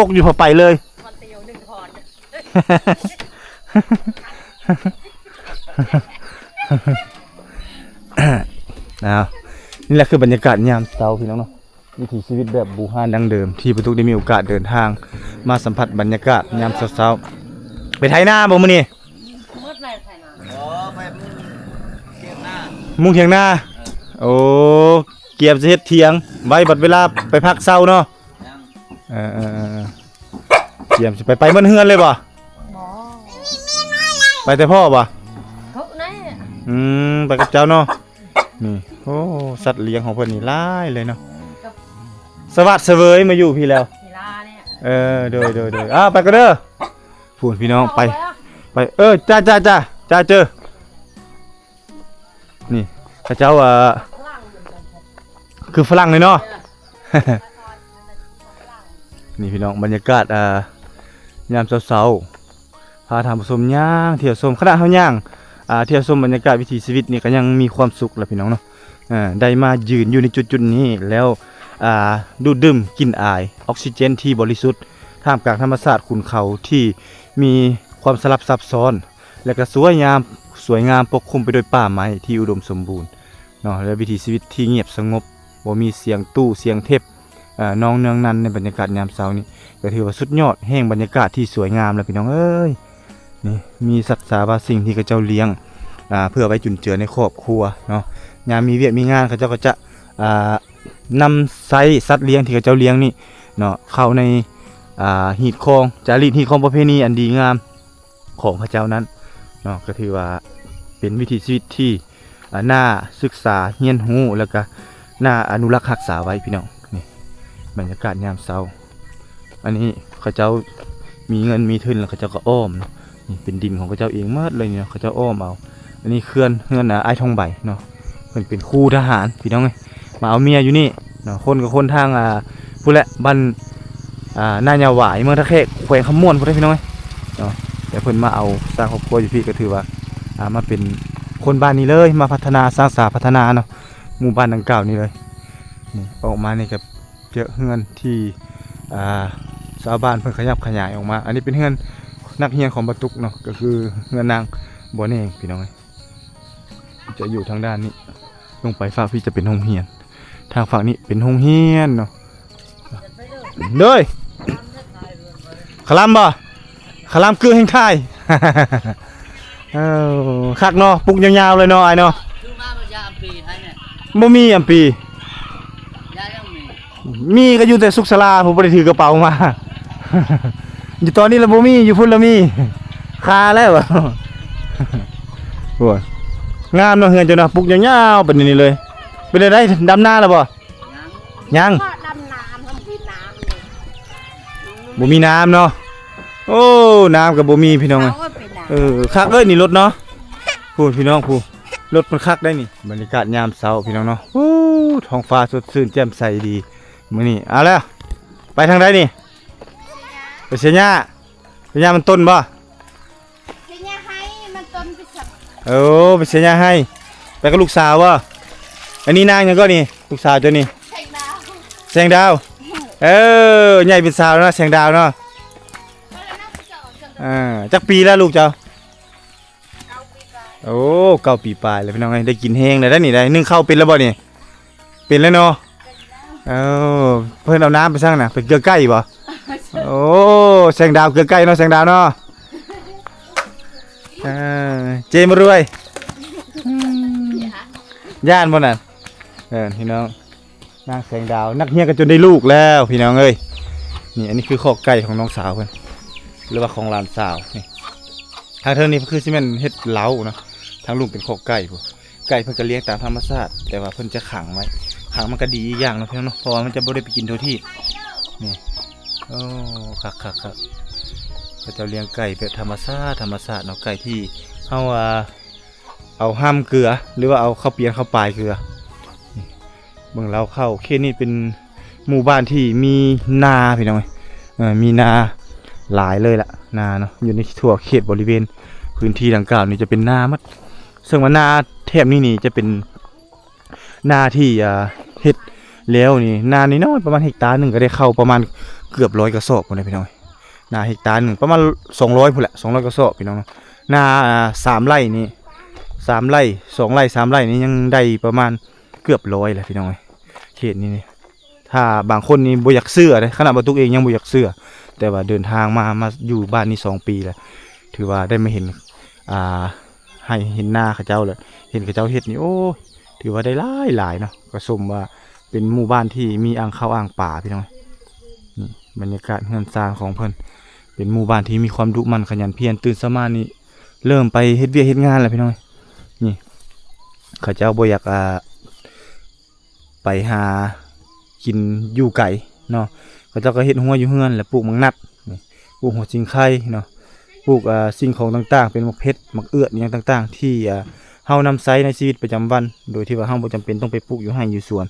ກໆໆຢູ່ ພໍໄປເລີຍ. ອ້າວ ນີ້ແຫຼະຄືບັນຍາກາດຍາມເຊົ້າພີ່ນ້ອງເນາະ. ວິຖີຊີວິດແບບບູຮານດັ້ງເດີມ ທີ່ປາຕຸກໄດ້ມີໂອກາດເດີນທາງມາສຳຜັດບັນຍາກາດຍາມເຊົ້າໆ. ໄປໄຖນາບໍ່ມື້ນີ້? ໝົດແລ້ວໄຖນາ. ອໍ ໄປມຸງຖຽງນາ. ມຸງຖຽງນາ. ໂອ້ ກຽມຊິເຮັດຖຽງໄວ້ ບັດເວລາໄປພັກເຊົາເນາະ. ຍັງ ເອີໆໆ ກຽມຊິໄປ ໄປໝົດເຮືອນເລີຍບໍ່? ບໍ່ ໄປແຕ່ພໍ່ບໍ່? ເຂົາແນ່ ອືມ ໄປກັບເຈົ້າເນາະ. ນີ້ ໂອ້ ສັດລ້ຽງຂອງເພິ່ນນີ້ຫຼາຍເລີຍເນາະ ສະຫວັດສະເຫວີຍມາຢູ່ພີ້ແລ້ວ. ເອີ ໂດຍໆໆ ອ້າວ ໄປກ່ອນເດີ. ພຸ້ນພີ່ນ້ອງ ໄປ ໄປ ເອີ ຈ້າໆໆ ຈ້າເຈີ. ນີ້ເຂົາເຈົ້າ ອ່າ ຄືຝຣັ່ງເລີຍເນາະ. ນີ້ພີ່ນ້ອງ ບັນຍາກາດ ອ່າ ຍາມເຊົ້າໆ ພາທ່ານຜູ້ຊົມຍ່າງທ່ຽວຊົມ. ຂະນະເຮົາຍ່າງ ອ່າ ທ່ຽວຊົມບັນຍາກາດວິຖີຊີວິດນີ້ ກໍຍັງມີຄວາມສຸກລະພີ່ນ້ອງເນາະ. ເອີ ໄດ້ມາຢືນຢູ່ໃນຈຸດໆນີ້ແລ້ວ ອ່າ ດູດດື່ມກິ່ນອາຍອອກຊີເຈນທີ່ບໍລິສຸດ ທ່າມກາງທຳມະຊາດຂຸນເຂົາທີ່ມີຄວາມສະຫຼັບຊັບຊ້ອນ ແລະກະສວຍງາມ ສວຍງາມປົກຄຸມໄປດ້ວຍປ່າໄມ້ທີ່ອຸດົມສົມບູນເນາະ ແລະວິຖີຊີວິດທີ່ງຽບສະຫງົບ ບໍ່ມີສຽງຕູ້ສຽງເທັບ ເອີ ນອງເນືອງນັນໃນບັນຍາກາດຍາມເຊົ້ານີ້ ກໍຖືວ່າສຸດຍອດແຫ່ງບັນຍາກາດທີ່ສວຍງາມແລ້ວພີ່ນ້ອງເອີຍ. ນີ້ມີສັດສາບາງສິ່ງທີ່ເຂົາເຈົ້າລ້ຽງ ອ່າ ເພື່ອໄວ້ຈຸນເຈືອໃນຄອບຄົວເນາະ. ຍາມມີວຽກມີງານ ເຂົາເຈົ້າກໍຈະ ອ່າ ນຳໃຊ້ສັດລ້ຽງທີ່ເຂົາເຈົ້າລ້ຽງນີ້ເນາະ ເຂົ້າໃນ ອ່າ ຮີດຄອງ ຈາຣີດຮີດຄອງປະເພນີອັນດີງາມ ຂອງເຂົາເຈົ້ານັ້ນເນາະ ກໍຖືວ່າເປັນວິຖີຊີວິດທີ່ ອ່າ ໜ້າສຶກສາຮຽນຮູ້ ແລ້ວກະໜ້າອະນຸລັກຮັກສາໄວ້ພີ່ນ້ອງ. ນີ້ບັນຍາກາດຍາມເຊົ້າ ອັນນີ້ເຂົາເຈົ້າມີເງິນມີທຶນແລ້ວ ເຂົາເຈົ້າກໍອ້ອມເນາະ. ນີ້ເປັນດິນຂອງເຂົາເຈົ້າເອງໝົດເລີຍເນາະ ເຂົາເຈົ້າອ້ອມເອົາ. ອັນນີ້ເຮືອນ ເຮືອນ ອ່າ ອ້າຍທອງໃບເນາະ ເພິ່ນເປັນຄູທະຫານພີ່ນ້ອງເອີຍ ມາເອົາເມຍຢູ່ນີ້ເນາະ. ຄົນກໍຄົນທາງ ອ່າ ພຸ້ນແຫຼະ ບ້ານ ອ່າ ນາຍາຫວາຍ ເມືອງທ່າແຂກ ແຂວງຄຳມ່ວນພຸ້ນເດ້ພີ່ນ້ອງເອີຍເນາະ. ແຕ່ເພິ່ນມາເອົາສ້າງຄອບຄົວຢູ່ພີ້ ກໍຖືວ່າ ອ່າ ມາເປັນຄົນບ້ານນີ້ເລີຍ ມາພັດທະນາ ສ້າງສາພັດທະນາເນາະ ໝູ່ບ້ານດັ່ງກ່າວນີ້ເລີຍ. ນີ້ອອກມານີ້ກໍເຈີເຮືອນທີ່ ອ່າ ຊາວບ້ານເພິ່ນຂະຫຍັບຂະຫຍາຍອອກມາ. ອັນນີ້ເປັນເຮືອນນັກຮຽນຂອງບ່າວຕຸກເນາະ ກໍຄືເຮືອນນາງບົວແນງພີ່ນ້ອງເອີຍ. ຈະຢູ່ທາງດ້ານນີ້ ລົງໄປຟາກພີ້ຈະເປັນໂຮງຮຽນ ທາງຟາກນີ້ເປັນໂຮງຮຽນເນາະ. ໂດຍ ຄະລຳບໍ່? ຄະລຳຄືແຫ່ງທ້າຍ. ເອີ ຄັກເນາະ ປຸກຍາວໆເລີຍເນາະ ອ້າຍເນາະ. ຄືມາບໍ່ຢາກອຳປີໃຫ້ແມ່. ບໍ່ມີອຳປີ. ຢາກຍັງມີ. ມີກໍຢູ່ແຕ່ສຸກສາລາ ຜູ້ບໍ່ໄດ້ຖືກະເປົາມາ. ຢູ່ຕອນນີ້ລະບໍ່ມີ ຢູ່ພຸ້ນລະມີ ຄາແລ້ວ. ໂອ້ຍ ງາມເນາະ ເຮືອນເຈົ້າເນາະ ປຸກຍາວໆປານນີ້ເລີຍ. ເປັນໃດ ດຳນາແລ້ວບໍ່? ຍັງ ຍັງ ພໍດຳນາ ທຳກິນນ້ຳ ບໍ່ມີນ້ຳເນາະ. ໂອ້ ນ້ຳກໍບໍ່ມີພີ່ນ້ອງເອີຍ. ເອີ ຄັກເອີຍນີ້ລົດເນາະ. ຜູ້ພີ່ນ້ອງຜູ້ ລົດມັນຄັກໄດ໋ນີ້. ບັນຍາກາດຍາມເຊົ້າພີ່ນ້ອງເນາະ. ໂອ້ ທ້ອງຟ້າສົດຊື່ນແຈ່ມໃສດີມື້ນີ້. ເອົາແລ້ວ ໄປທາງໃດນີ້? ໄປເສຍຫຍ້າ. ເສຍຫຍ້າມັນຕົ້ນບໍ່? ເສຍຫຍ້າໄຮ່ ມັນຕົ້ນໄປສັກ. ໂອ້ ໄປເສຍຫຍ້າໄຮ່. ໄປກັບລູກສາວບໍ່? ອັນນີ້ນາງຫຍັງກໍນີ້ ລູກສາວເຈົ້ານີ້? ແສງດາວ. ແສງດາວ. ເອີ ໃຫຍ່ເປັນສາວແລ້ວນະ ແສງດາວເນາະ. ເອີ ຈັກປີແລ້ວລູກເຈົ້າ? ໂອ້ ເກົ້າປີປາຍແລ້ວພີ່ນ້ອງເອີຍ. ໄດ້ກິນແຮງແລ້ວໄດ໋ນີ້. ໄດ້ ໜຶ້ງເຂົ້າເປັນແລ້ວບໍ່ນີ້? ເປັນແລ້ວເນາະ. ເອີ ເພິ່ນເອົານ້ຳໄປສັງນະ? ໄປເກືອໄກ່ບໍ່? ໂອ້ ແສງດາວເກືອໄກ່ເນາະ ແສງດາວເນາະ. ເອີ ເຈມາລວຍ ຢ້ານບໍ່ນັ້ນ? ເອີ ພີ່ນ້ອງ ນາງແສງດາວ ນັກຮຽນກໍຈົນໄດ້ລູກແລ້ວພີ່ນ້ອງເອີຍ. ນີ້ ອັນນີ້ຄືຄອກໄກ່ຂອງນ້ອງສາວເພິ່ນ ຫຼືວ່າຂອງຫຼານສາວນີ້. ທາງເທິງນີ້ຄືຊິແມ່ນເຮັດເລົ້າເນາະ ທາງລຸ່ມເປັນຄອກໄກ່ພຸ້ນ. ໄກ່ເພິ່ນກໍລ້ຽງຕາມທຳມະຊາດ ແຕ່ວ່າເພິ່ນຈະຂັງໄວ້. ຂັງມັນກໍດີອີກຢ່າງເນາະພີ່ນ້ອງເນາະ ເພາະວ່າມັນຈະບໍ່ໄດ້ໄປກິນທົ່ວທີບ. ນີ້ ໂອ້ ຄັກໆໆ ເຂົາເຈົ້າລ້ຽງໄກ່ແບບທຳມະຊາດ ທຳມະຊາດເນາະ. ໄກ່ທີ່ເຮົາ ອ່າ ເອົາຫ້ຳເກືອ ຫຼືວ່າເອົາເຂົ້າປຽນເຂົ້າປາຍເກືອ. ນີ້ ເບິ່ງລາວເຂົ້າ. ເຂດນີ້ເປັນ ໝູ່ບ້ານທີ່ມີນາພີ່ນ້ອງເອີຍ. ເອີ ມີນາຫຼາຍເລີຍລະ ນາເນາະ. ຢູ່ໃນທົ່ວເຂດບໍລິເວນພື້ນທີ່ດັ່ງກ່າວນີ້ຈະເປັນນາໝົດ. ເຊິ່ງວ່ານາແຖບນີ້ນີ້ຈະເປັນນາທີ່ ອ່າ ເຮັດແລ້ວນີ້ ນານ້ອຍໆ ປະມານເຮັກຕາໜຶ່ງກໍໄດ້ເຂົ້າປະມານເກືອບຮ້ອຍກະສອບພຸ້ນນະພີ່ນ້ອງເອີຍ. ນາເຮັກຕາໜຶ່ງປະມານສອງຮ້ອຍພຸ້ນແຫຼະ ສອງຮ້ອຍກະສອບພີ່ນ້ອງເນາະ. ນາ ອ່າ ສາມໄຮ່ນີ້ ສາມໄຮ່ ສອງໄຮ່ ສາມໄຮ່ນີ້ຍັງໄດ້ປະມານ ເກືອບຮ້ອຍແລ້ວພີ່ນ້ອງເອີຍ. ເຂດນີ້ນີ້ ຖ້າບາງຄົນນີ້ບໍ່ຢາກເຊື່ອເດ້ ຂະໜາດບ່າວຕຸກເອງຍັງບໍ່ຢາກເຊື່ອ ແຕ່ວ່າເດີນທາງມາ ມາຢູ່ບ້ານນີ້ສອງປີແລ້ວ ຖືວ່າໄດ້ມາເຫັນ ອ່າ ໄຮ່ເຫັນນາເຂົາເຈົ້າແລ້ວ ເຫັນເຂົາເຈົ້າເຮັດນີ້ ໂອ້ຍ ຖືວ່າໄດ້ຫຼາຍໆເນາະ. ກໍສົມວ່າເປັນໝູ່ບ້ານທີ່ມີອ່າງເຂົ້າອ່າງປາ ພີ່ນ້ອງ. ນີ້ບັນຍາກາດເຮືອນຊານຂອງເພິ່ນ ເປັນໝູ່ບ້ານທີ່ມີຄວາມດຸໝັ່ນຂະຫຍັນພຽນ. ຕື່ນເຊົ້າມານີ້ເລີ່ມໄປເຮັດວຽກເຮັດງານແລ້ວ ພີ່ນ້ອງ. ນີ້ເຂົາເຈົ້າບໍ່ຢາກ ອ່າ ໄປຫາກິນຢູ່ໄກເນາະ. ເຂົາເຈົ້າກໍເຮັດຮົ້ວຢູ່ເຮືອນ ແລະ ປູກໝາກນັດ ນີ້ ປູກຫົວຊິງໄຄເນາະ, ປູກ ອ່າ ສິ່ງຂອງຕ່າງໆ ເປັນໝາກເຜັດ ໝາກເອືອດ ອີ່ຫຍັງຕ່າງໆ ທີ່ ອ່າ ເຮົານຳໃຊ້ໃນຊີວິດປະຈຳວັນ ໂດຍທີ່ວ່າເຮົາບໍ່ຈຳເປັນຕ້ອງໄປປູກຢູ່ໄຮ່ຢູ່ສວນ.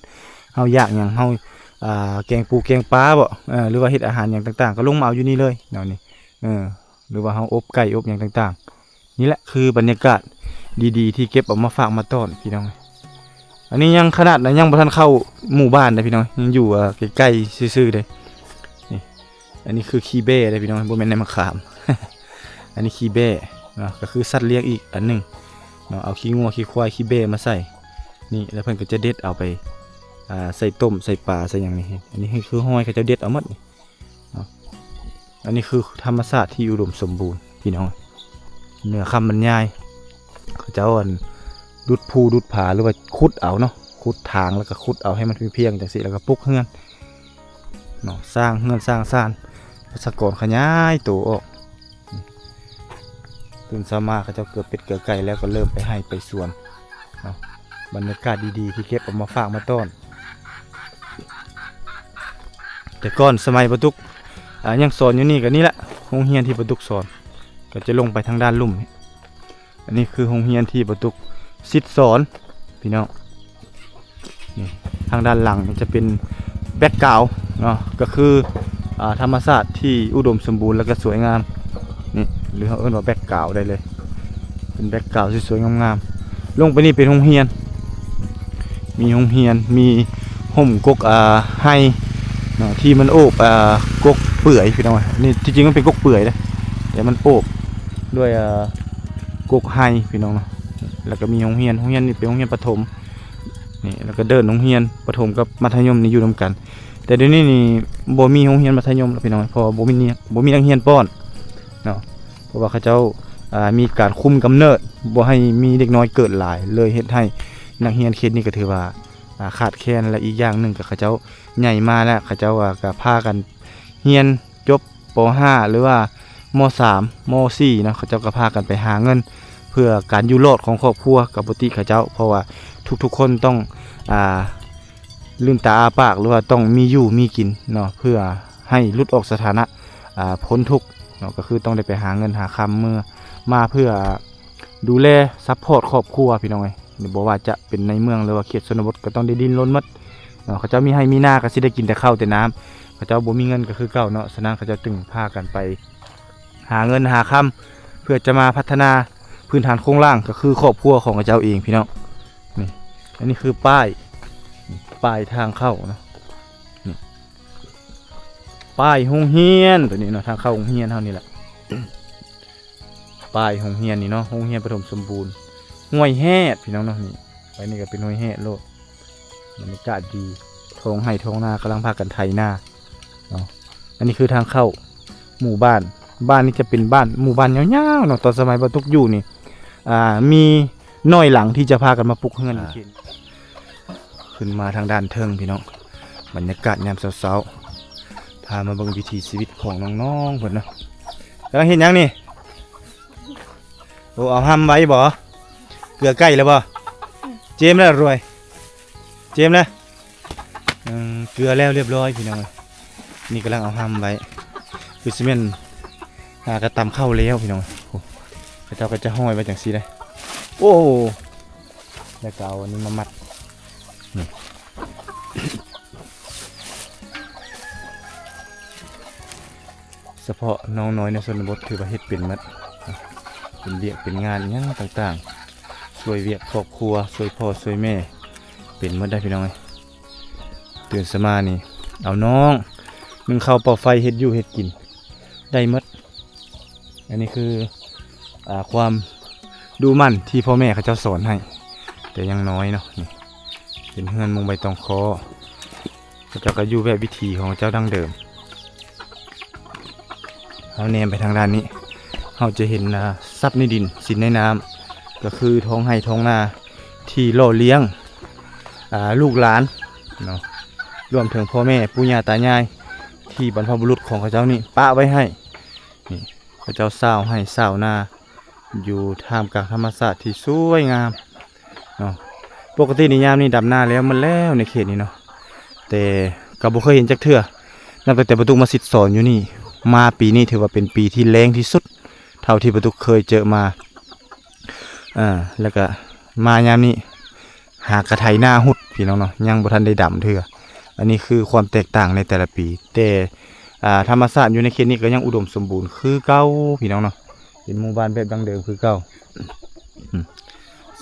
ເຮົາຢາກຫຍັງ ເຮົາ ອ່າ ແກງປູແກງປາບໍ ເອີ ຫຼືວ່າເຮັດອາຫານຫຍັງຕ່າງໆ ກໍລົງມາເອົາຢູ່ນີ້ເລີຍເນາະ. ນີ້ ເອີ ຫຼືວ່າເຮົາອົບໄກ່ອົບຫຍັງຕ່າງໆ. ນີ້ແຫຼະຄືບັນຍາກາດດີໆ ທີ່ເກັບເອົາມາຝາກມາຕ້ອນ ພີ່ນ້ອງ. ອັນນີ້ຍັງຂະໜາດນະ ຍັງບໍ່ທັນເຂົ້າໝູ່ບ້ານເດ້ ພີ່ນ້ອງ, ຍັງຢູ່ ເອີ ໃກ້ໆ ຊື່ໆເດ້. ນີ້ ອັນນີ້ຄືຂີ້ແບ້ເດ້ ພີ່ນ້ອງ, ບໍ່ແມ່ນໃນມະຂາມ. ອັນນີ້ຂີ້ແບ້ເນາະ, ກໍຄືສັດລ້ຽງອີກອັນໜຶ່ງເນາະ, ເອົາຂີ້ງົວຂີ້ຄວາຍຂີ້ແບ້ມາໃສ່ນີ້ ແລ້ວເພິ່ນກໍຈະເດັດເອົາໄປ ອ່າ ໃສ່ຕົ້ມໃສ່ປາໃສ່ຫຍັງນີ້. ອັນນີ້ຄືຮອຍເຂົາເຈົ້າເດັດເອົາໝົດນີ້ ເນາະ. ອັນນີ້ຄືທຳມະຊາດທີ່ອຸດົມສົມບູນ ພີ່ນ້ອງ, ເໜືອຄຳບັນຍາຍ. ເຂົາເຈົ້າ ອັນ ດຸດພູດຸດຜາ ຫຼືວ່າຂຸດເອົາເນາະ, ຂຸດທາງ ແລ້ວກໍຂຸດເອົາໃຫ້ມັນພຽງໆ ຈັ່ງຊີ້ ແລ້ວກໍປຸກເຮືອນເນາະ, ສ້າງເຮືອນສ້າງຊານ, ປະຊາກອນຂະຫຍາຍໂຕອອກ. ຕື່ນເຊົ້າມາເຂົາເຈົ້າເກືອເປັດເກືອໄກ່ແລ້ວ ກໍເລີ່ມໄປໄຮ່ໄປສວນເນາະ. ບັນຍາກາດດີໆ ທີ່ເກັບເອົາມາຝາກມາຕ້ອນ. ແຕ່ກ່ອນສະໄໝປາຕຸກ ອ່າ ຍັງສອນຢູ່ນີ້ ກໍນີ້ລະ ໂຮງຮຽນທີ່ປາຕຸກສອນ ກໍຈະລົງໄປທາງດ້ານລຸ່ມນີ້. ອັນນີ້ຄືໂຮງຮຽນທີ່ປາຕຸກສິດສອນ ພີ່ນ້ອງ. ນີ້ ທາງດ້ານຫຼັງນີ້ຈະເປັນແບັກກຣາວເນາະ, ກໍຄື ອ່າ ທຳມະຊາດທີ່ອຸດົມສົມບູນ ແລະ ກໍສວຍງາມນີ້ ຫຼືເຮົາເອີ້ນວ່າແບັກກຣາວໄດ້ເລີຍ, ເປັນແບັກກຣາວທີ່ສວຍງາມໆ. ລົງໄປນີ້ເປັນໂຮງຮຽນ, ມີໂຮງຮຽນ ມີຮົ່ມກົກ ອ່າ ໄຮເນາະ ທີ່ມັນໂອບ ອ່າ ກົກເປື່ອຍ ພີ່ນ້ອງ. ນີ້ທີ່ຈິງມັນເປັນກົກເປື່ອຍເດ້ ແຕ່ມັນໂອບດ້ວຍ ອ່າ ກົກໄຮ ພີ່ນ້ອງເນາະ. ແລ້ວກໍມີໂຮງຮຽນ, ໂຮງຮຽນນີ້ເປັນໂຮງຮຽນປະຖົມ ນີ້ ແລ້ວກໍເດີ່ນໂຮງຮຽນປະຖົມກັບມັດທະຍົມນີ້ຢູ່ນຳກັນ. ແຕ່ດຽວນີ້ນີ້ບໍ່ມີໂຮງຮຽນມັດທະຍົມແລ້ວ ພີ່ນ້ອງ, ເພາະວ່າບໍ່ມີ ບໍ່ມີນັກຮຽນປ້ອນເນາະ, ເພາະວ່າເຂົາເຈົ້າ ອ່າ ມີການຄຸມກຳເນີດ ບໍ່ໃຫ້ມີເດັກນ້ອຍເກີດຫຼາຍ ເລີຍເຮັດໃຫ້ນັກຮຽນເຂດນີ້ກໍຖືວ່າ ອ່າ ຂາດແຄນ. ແລະ ອີກຢ່າງໜຶ່ງກໍເຂົາເຈົ້າໃຫຍ່ມາແລ້ວ ເຂົາເຈົ້າ ອ່າ ກໍພາກັນຮຽນຈົບ ປໍຫ້າ ຫຼືວ່າ ມໍສາມ ມໍສີ່ເນາະ, ເຂົາເຈົ້າກໍພາກັນໄປຫາເງິນເພື່ອການຢູ່ລອດຂອງຄອບຄົວ ກໍບໍ່ຕິເຂົາເຈົ້າ, ເພາະວ່າທຸກໆຄົນຕ້ອງ ອ່າ ລືມຕາອ້າປາກ ຫຼືວ່າຕ້ອງມີຢູ່ມີກິນເນາະ, ເພື່ອໃຫ້ຫຼຸດອອກສະຖານະ ອ່າ ພົ້ນທຸກເນາະ, ກໍຄືຕ້ອງໄດ້ໄປຫາເງິນຫາຄຳເມືອມາເພື່ອ ດູແລຊັບພອດຄອບຄົວ ພີ່ນ້ອງເອີຍ. ບໍ່ວ່າຈະເປັນໃນເມືອງ ຫຼືວ່າເຂດຊົນນະບົດ ກໍຕ້ອງໄດ້ດີ້ນລົນໝົດເນາະ. ເຂົາເຈົ້າມີໄຮ່ມີນາ ກໍຊິໄດ້ກິນແຕ່ເຂົ້າແຕ່ນ້ຳ, ເຂົາເຈົ້າບໍ່ມີເງິນກໍຄືເກົ່າເນາະ. ສະນັ້ນເຂົາເຈົ້າຈຶ່ງພາກັນໄປຫາເງິນຫາຄຳ ເພື່ອຈະມາພັດທະນາພື້ນຖານໂຄງລ່າງ ກໍຄືຄອບຄົວຂອງເຂົາເຈົ້າເອງ ພີ່ນ້ອງ. ນີ້ ອັນນີ້ຄືປ້າຍ ປ້າຍທາງເຂົ້າເນາະ, ນີ້ ປ້າຍໂຮງຮຽນຕົວນີ້ເນາະ, ທາງເຂົ້າໂຮງຮຽນເຮົານີ້ແຫຼະ. ປ້າຍໂຮງຮຽນນີ້ເນາະ, ໂຮງຮຽນປະຖົມສົມບູນຫ້ວຍແຮດ ພີ່ນ້ອງເນາະ. ນີ້ ໄປນີ້ກໍເປັນຫ້ວຍແຮດໂລດ. ບັນຍາກາດດີ, ທ້ອງໄຮ່ທ້ອງນາກຳລັງພາກັນໄຖນາເນາະ. ອັນນີ້ຄືທາງເຂົ້າໝູ່ບ້ານ, ບ້ານນີ້ຈະເປັນບ້ານ ໝູ່ບ້ານຍາວໆເນາະ. ຕອນສະໄໝບໍ່ຕຸກຢູ່ນີ້ ອ່າ ມີໜ້ອຍຫຼັງທີ່ຈະພາກັນມາປຸກເຮືອນຢູ່ເຂດ. ຂຶ້ນມາທາງດ້ານເທິງ ພີ່ນ້ອງ, ບັນຍາກາດຍາມເຊົ້າໆ ພາມາເບິ່ງວິຖີຊີວິດຂອງນ້ອງໆເພິ່ນເນາະ. ກຳລັງເຮັດຫຍັງນີ້? ໂອ້ ເອົາຮ່ຳໄວ້ບໍ? ເກືອໄກ່ແລ້ວບໍ? ເຈມແລ້ວລວຍ? ເຈມແລ້ວ? ເອີ ເກືອແລ້ວລຽບຮ້ອຍ ພີ່ນ້ອງເອີຍ. ນີ້ກຳລັງເອົາຮ່ຳໄວ້ ຄືຊິແມ່ນ ຫາກະຕຳເຂົ້າແລ້ວ ພີ່ນ້ອງ. ໂອ້ ເຂົາເຈົ້າກໍຈະຫ້ອຍໄວ້ຈັ່ງຊີ້ເດ້. ໂອ້ ແລ້ວກໍເອົາອັນນີ້ມາມັດ ນີ້ ສະເພາະນ້ອງນ້ອຍໃນຊົນນະບົດຖືວ່າເຮັດເປັນໝົດ, ເປັນວຽກເປັນງານອີ່ຫຍັງຕ່າງໆ, ຊ່ວຍວຽກຄອບຄົວ, ຊ່ວຍພໍ່ຊ່ວຍແມ່ ເປັນໝົດໄດ໋ ພີ່ນ້ອງເອີຍ. ຕື່ນສະມານີ້ ເອົານ້ອງ ໜຶ້ງເຂົ້າເປົ່າໄຟ ເຮັດຢູ່ເຮັດກິນໄດ້ໝົດ. ອັນນີ້ຄື ອ່າ ຄວາມດຸໝັ່ນທີ່ພໍ່ແມ່ເຂົາເຈົ້າສອນໃຫ້ແຕ່ຍັງນ້ອຍເນາະ. ນີ້ເປັນເຮືອນມຸງໃບຕອງຄໍ, ເຂົາເຈົ້າກໍຢູ່ແບບວິຖີຂອງເຂົາເຈົ້າດັ້ງເດີມ. ເຮົາແນມໄປທາງດ້ານນີ້ ເຮົາຈະເຫັນ ອ່າ ຊັບໃນດິນ ສິນໃນນ້ຳ ກໍຄືທ້ອງໄຮ່ທ້ອງນາທີ່ຫຼໍ່ລ້ຽງ ອ່າ ລູກຫຼານເນາະ ລວມເຖິງພໍ່ແມ່ປູ່ຍ່າຕາຍາຍ ທີ່ບັນພະບຸລຸດຂອງເຂົາເຈົ້ານີ້ປະໄວ້ໃຫ້. ນີ້ ເຂົາເຈົ້າຊາວໄຮ່ຊາວນາ ຢູ່ທ່າມກາງທຳມະຊາດທີ່ສວຍງາມເນາະ. ປົກກະຕິໃນຍາມນີ້ດຳນາແລ້ວໝົດແລ້ວໃນເຂດນີ້ເນາະ ແຕ່ກໍບໍ່ເຄີຍເຫັນຈັກເທື່ອ ນັບຕັ້ງແຕ່ປະຕຸກມາສິດສອນຢູ່ນີ້ມາ. ປີນີ້ຖືວ່າເປັນປີທີ່ແລ້ງທີ່ສຸດເທົ່າທີ່ປະຕຸກເຄີຍເຈີມາ. ອ່າ ແລ້ວກະມາຍາມນີ້ຫາກະໄຖນາຮຸດພີ່ນ້ອງເນາະ ຍັງບໍ່ທັນໄດ້ດຳເທື່ອ. ອັນນີ້ຄືຄວາມແຕກຕ່າງໃນແຕ່ລະປີ ແຕ່ ອ່າ ທຳມະຊາດຢູ່ໃນເຂດນີ້ກໍຍັງອຸດົມສົມບູນຄືເກົ່າພີ່ນ້ອງເນາະ ເປັນໝູ່ບ້ານແບບດັ້ງເດີມຄືເກົ່າ. ອືມ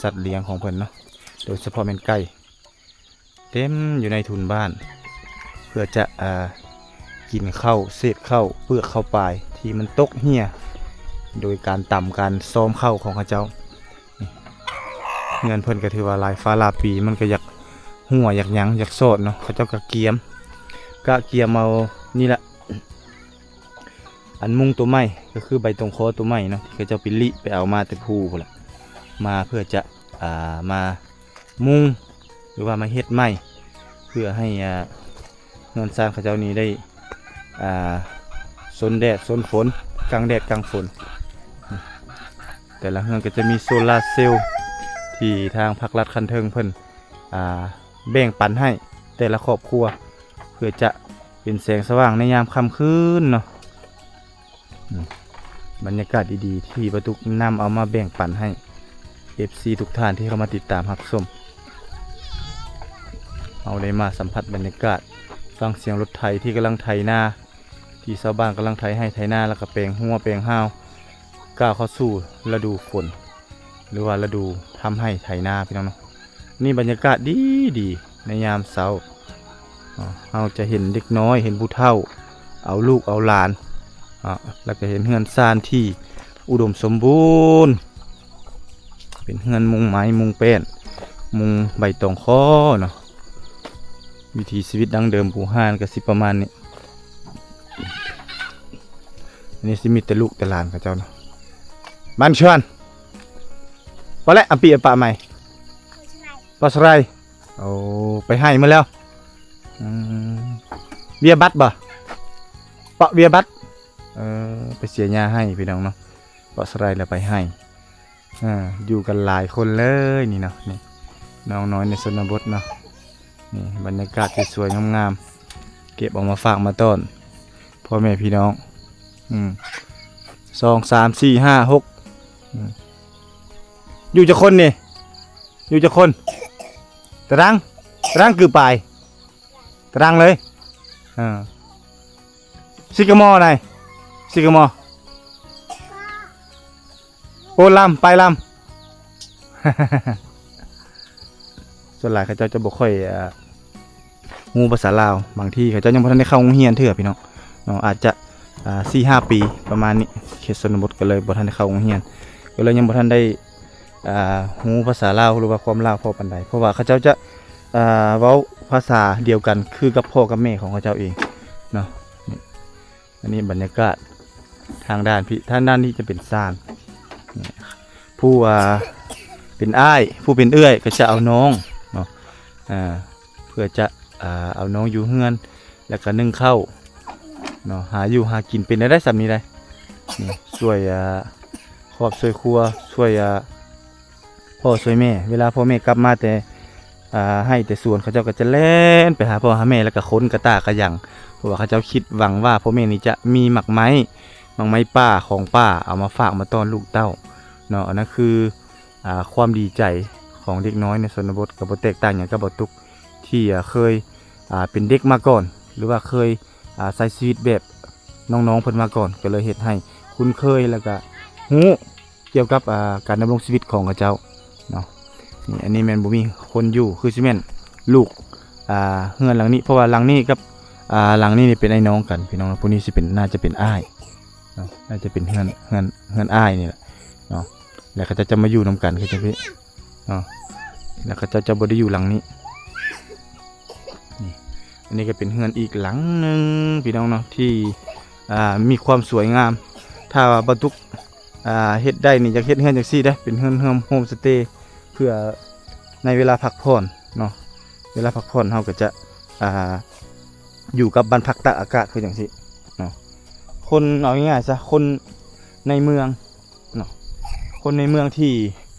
ສັດລ້ຽງຂອງເພິ່ນເນາະ ໂດຍສະເພາະແມ່ນໄກ່ ເຕັມຢູ່ໃນທຸນບ້ານ ເພື່ອຈະ ອ່າ ກິນເຂົ້າ ເສດເຂົ້າ ເປືອກເຂົ້າປາຍທີ່ມັນຕົກເຮ່ຍ ໂດຍການຕຳການຊອມເຂົ້າຂອງເຂົາເຈົ້າ. ເຮືອນເພິ່ນກໍຖືວ່າຫຼາຍຟ້າຫຼາຍປີ ມັນກໍຢາກຮົ່ວ ຢາກຫຍັງ ຢາກຊອດເນາະ. ເຂົາເຈົ້າກໍກຽມ ກະກຽມເອົານີ້ລະ ອັນມຸງຕົວໃໝ່ ກໍຄືໃບຕົງຄໍຕົວໃໝ່ເນາະ ທີ່ເຂົາເຈົ້າໄປລິໄປເອົາມາແຕ່ພູພຸ້ນລະ ມາເພື່ອຈະ ອ່າ ມາມຸງ ຫຼືວ່າມາເຮັດໃໝ່ ເພື່ອໃຫ້ ອ່າ ເຮືອນຊານເຂົາເຈົ້ານີ້ໄດ້ ອ່າ ຊົນແດດຊົນຝົນ ກາງແດດກາງຝົນ. ແຕ່ລະເຮືອນກໍຈະມີໂຊລາເຊວ ທີ່ທາງພາກລັດຂັ້ນເທິງເພິ່ນ ອ່າ ແບ່ງປັນໃຫ້ແຕ່ລະຄອບຄົວ ເພື່ອຈະເປັນແສງສະຫວ່າງໃນຍາມຄ່ຳຄືນເນາະ. ອືມ ບັນຍາກາດດີໆ ທີ່ປະຕຸກນຳເອົາມາແບ່ງປັນໃຫ້ເອັຟຊີທຸກທ່ານທີ່ເຂົ້າມາຕິດຕາມຮັບຊົມ. ເຮົາໄດ້ມາສຳຜັດບັນຍາກາດ ຟັງສຽງລົດໄຖທີ່ກຳລັງໄຖນາ ທີ່ຊາວບ້ານກຳລັງໄຖໄຮ່ໄຖນາ ແລ້ວກໍແປງຮົ້ວແປງຮາວ ກ້າວເຂົ້າສູ່ລະດູຝົນ ຫຼືວ່າລະດູທຳໄຮ່ໄຖນາ ພີ່ນ້ອງເນາະ. ນີ້ບັນຍາກາດດີໆ ໃນຍາມເຊົ້າເນາະ ເຮົາຈະເຫັນເດັກນ້ອຍ ເຫັນຜູ້ເຖົ້າ ເອົາລູກເອົາຫຼານເນາະ ແລ້ວກໍເຫັນເຮືອນຊານທີ່ອຸດົມສົມບູນ ເປັນເຮືອນມຸງໄມ້ມຸງແປ້ນ ມຸງໃບຕອງຄໍເນາະ. ວິຖີຊີວິດດັ້ງເດີມບູຮານກໍຊິປະມານນີ້. ອັນນີ້ຊິມີແຕ່ລູກແຕ່ຫຼານເຂົາເຈົ້າເນາະ. ມາຊວນ ປະແລະ ອຳປີອຳປະໃໝ່ ປາສະໄລ. ໂອ້ ໄປໄຮ່ໝົດແລ້ວ. ອືມ ເວຍບັດບໍ່? ເປາະເວຍບັດ. ເອີ ໄປເສຍຫຍ້າໄຮ່ພີ່ນ້ອງເນາະ ເປາະສະໄລແລ້ວໄປໄຮ່. ອ່າ ຢູ່ກັນຫຼາຍຄົນເລີຍນີ້ເນາະ ນີ້ ນ້ອງນ້ອຍໃນຊົນນະບົດເນາະ. ນີ້ບັນຍາກາດທີ່ສວຍງາມໆ ເກັບເອົາມາຝາກມາຕ້ອນພໍ່ແມ່ພີ່ນ້ອງ. ອືມ ສອງ ສາມ ສີ່ ຫ້າ ຫົກ ອືມ ຢູ່ຈັກຄົນນີ້? ຢູ່ຈັກຄົນ? ຕາດັງ ຕາດັງຄືປາຍ ຕາດັງເລີຍ. ເອີ ຊິກະມໍໄດ໋ ຊິກະມໍ. ໂອ້ ລຳ ໄປລຳ. ສ່ວນຫຼາຍເຂົາເຈົ້າຈະບໍ່ຄ່ອຍ ອ່າ ຮູ້ພາສາລາວ ບາງທີເຂົາເຈົ້າຍັງບໍ່ທັນໄດ້ເຂົ້າໂຮງຮຽນເທື່ອພີ່ນ້ອງເນາະ ອາດຈະ ອ່າ ສີ່ຫ້າປີປະມານນີ້ ເຂດຊົນນະບົດກໍເລີຍບໍ່ທັນໄດ້ເຂົ້າໂຮງຮຽນ ກໍເລີຍຍັງບໍ່ທັນໄດ້ ອ່າ ຮູ້ພາສາລາວ ຫຼືວ່າຄວາມລາວພໍປານໃດ ເພາະວ່າເຂົາເຈົ້າຈະ ອ່າ ເວົ້າພາສາດຽວກັນຄືກັບພໍ່ກັບແມ່ຂອງເຂົາເຈົ້າເອງເນາະ. ນີ້ ອັນນີ້ບັນຍາກາດທາງດ້ານພີ້ ທາງດ້ານນີ້ຈະເປັນຊານ ນີ້ ຜູ້ ອ່າ ເປັນອ້າຍ ຜູ້ເປັນເອື້ອຍກໍຈະເອົານ້ອງເນາະ ອ່າ ເພື່ອຈະ ອ່າ ເອົານ້ອງຢູ່ເຮືອນ ແລ້ວກໍໜຶ້ງເຂົ້າເນາະ ຫາຢູ່ຫາກິນເປັນໄດ້ ສ່ຳນີ້ໄດ໋ ນີ້ ຊ່ວຍ ອ່າ ຄອບຊ່ວຍຄົວ ຊ່ວຍ ອ່າ ພໍ່ຊ່ວຍແມ່ ເວລາພໍ່ແມ່ກັບມາແຕ່ ອ່າ ໄຮ່ແຕ່ສວນ ເຂົາເຈົ້າກໍຈະແລ່ນໄປຫາພໍ່ຫາແມ່ ແລ້ວກໍຂົນກະຕ່າກະຫຍັງ ເພາະວ່າເຂົາເຈົ້າຄິດຫວັງວ່າພໍ່ແມ່ນີ້ຈະມີໝາກໄມ້ ໝາກໄມ້ປ່າ ຂອງປ່າ ເອົາມາຝາກມາຕ້ອນລູກເຕົ້າເນາະ. ອັນນັ້ນຄື ອ່າ ຄວາມດີໃຈຂອງເດັກນ້ອຍໃນຊົນນະບົດ ກໍບໍ່ແຕກຕ່າງຫຍັງກັບບ່າວຕຸກ ທີ່ ອ່າ ເຄີຍ ອ່າ ເປັນເດັກມາກ່ອນ ຫຼືວ່າເຄີຍ ອ່າ ໃຊ້ຊີວິດແບບນ້ອງໆເພິ່ນມາກ່ອນ ກໍເລີຍເຮັດໃຫ້ຄຸ້ນເຄີຍ ແລ້ວກໍຮູ້ກ່ຽວກັບ ອ່າ ການດຳລົງຊີວິດຂອງເຂົາເຈົ້າເນາະ. ນີ້ ອັນນີ້ແມ່ນບໍ່ມີຄົນຢູ່ ຄືຊິແມ່ນລູກ ອ່າ ເຮືອນຫຼັງນີ້ ເພາະວ່າຫຼັງນີ້ກັບ ອ່າ ຫຼັງນີ້ນີ້ເປັນອ້າຍນ້ອງກັນ ພີ່ນ້ອງເນາະ. ຜູ້ນີ້ຊິເປັນ ໜ້າຈະເປັນອ້າຍເນາະ ໜ້າຈະເປັນເຮືອນ ເຮືອນ ເຮືອນອ້າຍນີ້ແຫຼະເນາະ. ແລ້ວເຂົາເຈົ້າຈະມາຢູ່ນຳກັນຄືຈັ່ງຊີ້ເນາະ ແລ້ວເຂົາເຈົ້າຈະບໍ່ໄດ້ຢູ່ຫຼັງນີ້. ນີ້ ອັນນີ້ກໍເປັນເຮືອນອີກຫຼັງໜຶ່ງ ພີ່ນ້ອງເນາະ ທີ່ ອ່າ ມີຄວາມສວຍງາມ. ຖ້າວ່າບ່າວຕຸກ ອ່າ ເຮັດໄດ້ນີ້ ຢາກເຮັດເຮືອນຈັ່ງຊີ້ເດ້ ເປັນເຮືອນໂຮມສະເຕ ເພື່ອໃນເວລາພັກຜ່ອນເນາະ. ເວລາພັກຜ່ອນເຮົາກໍຈະ ອ່າ ຢູ່ກັບບ້ານພັກຕາກອາກາດຄືຈັ່ງຊີ້ເນາະ. ຄົນ ເອົາງ່າຍໆຊະ ຄົນໃນເມືອງເນາະ ຄົນໃນເມືອງທີ່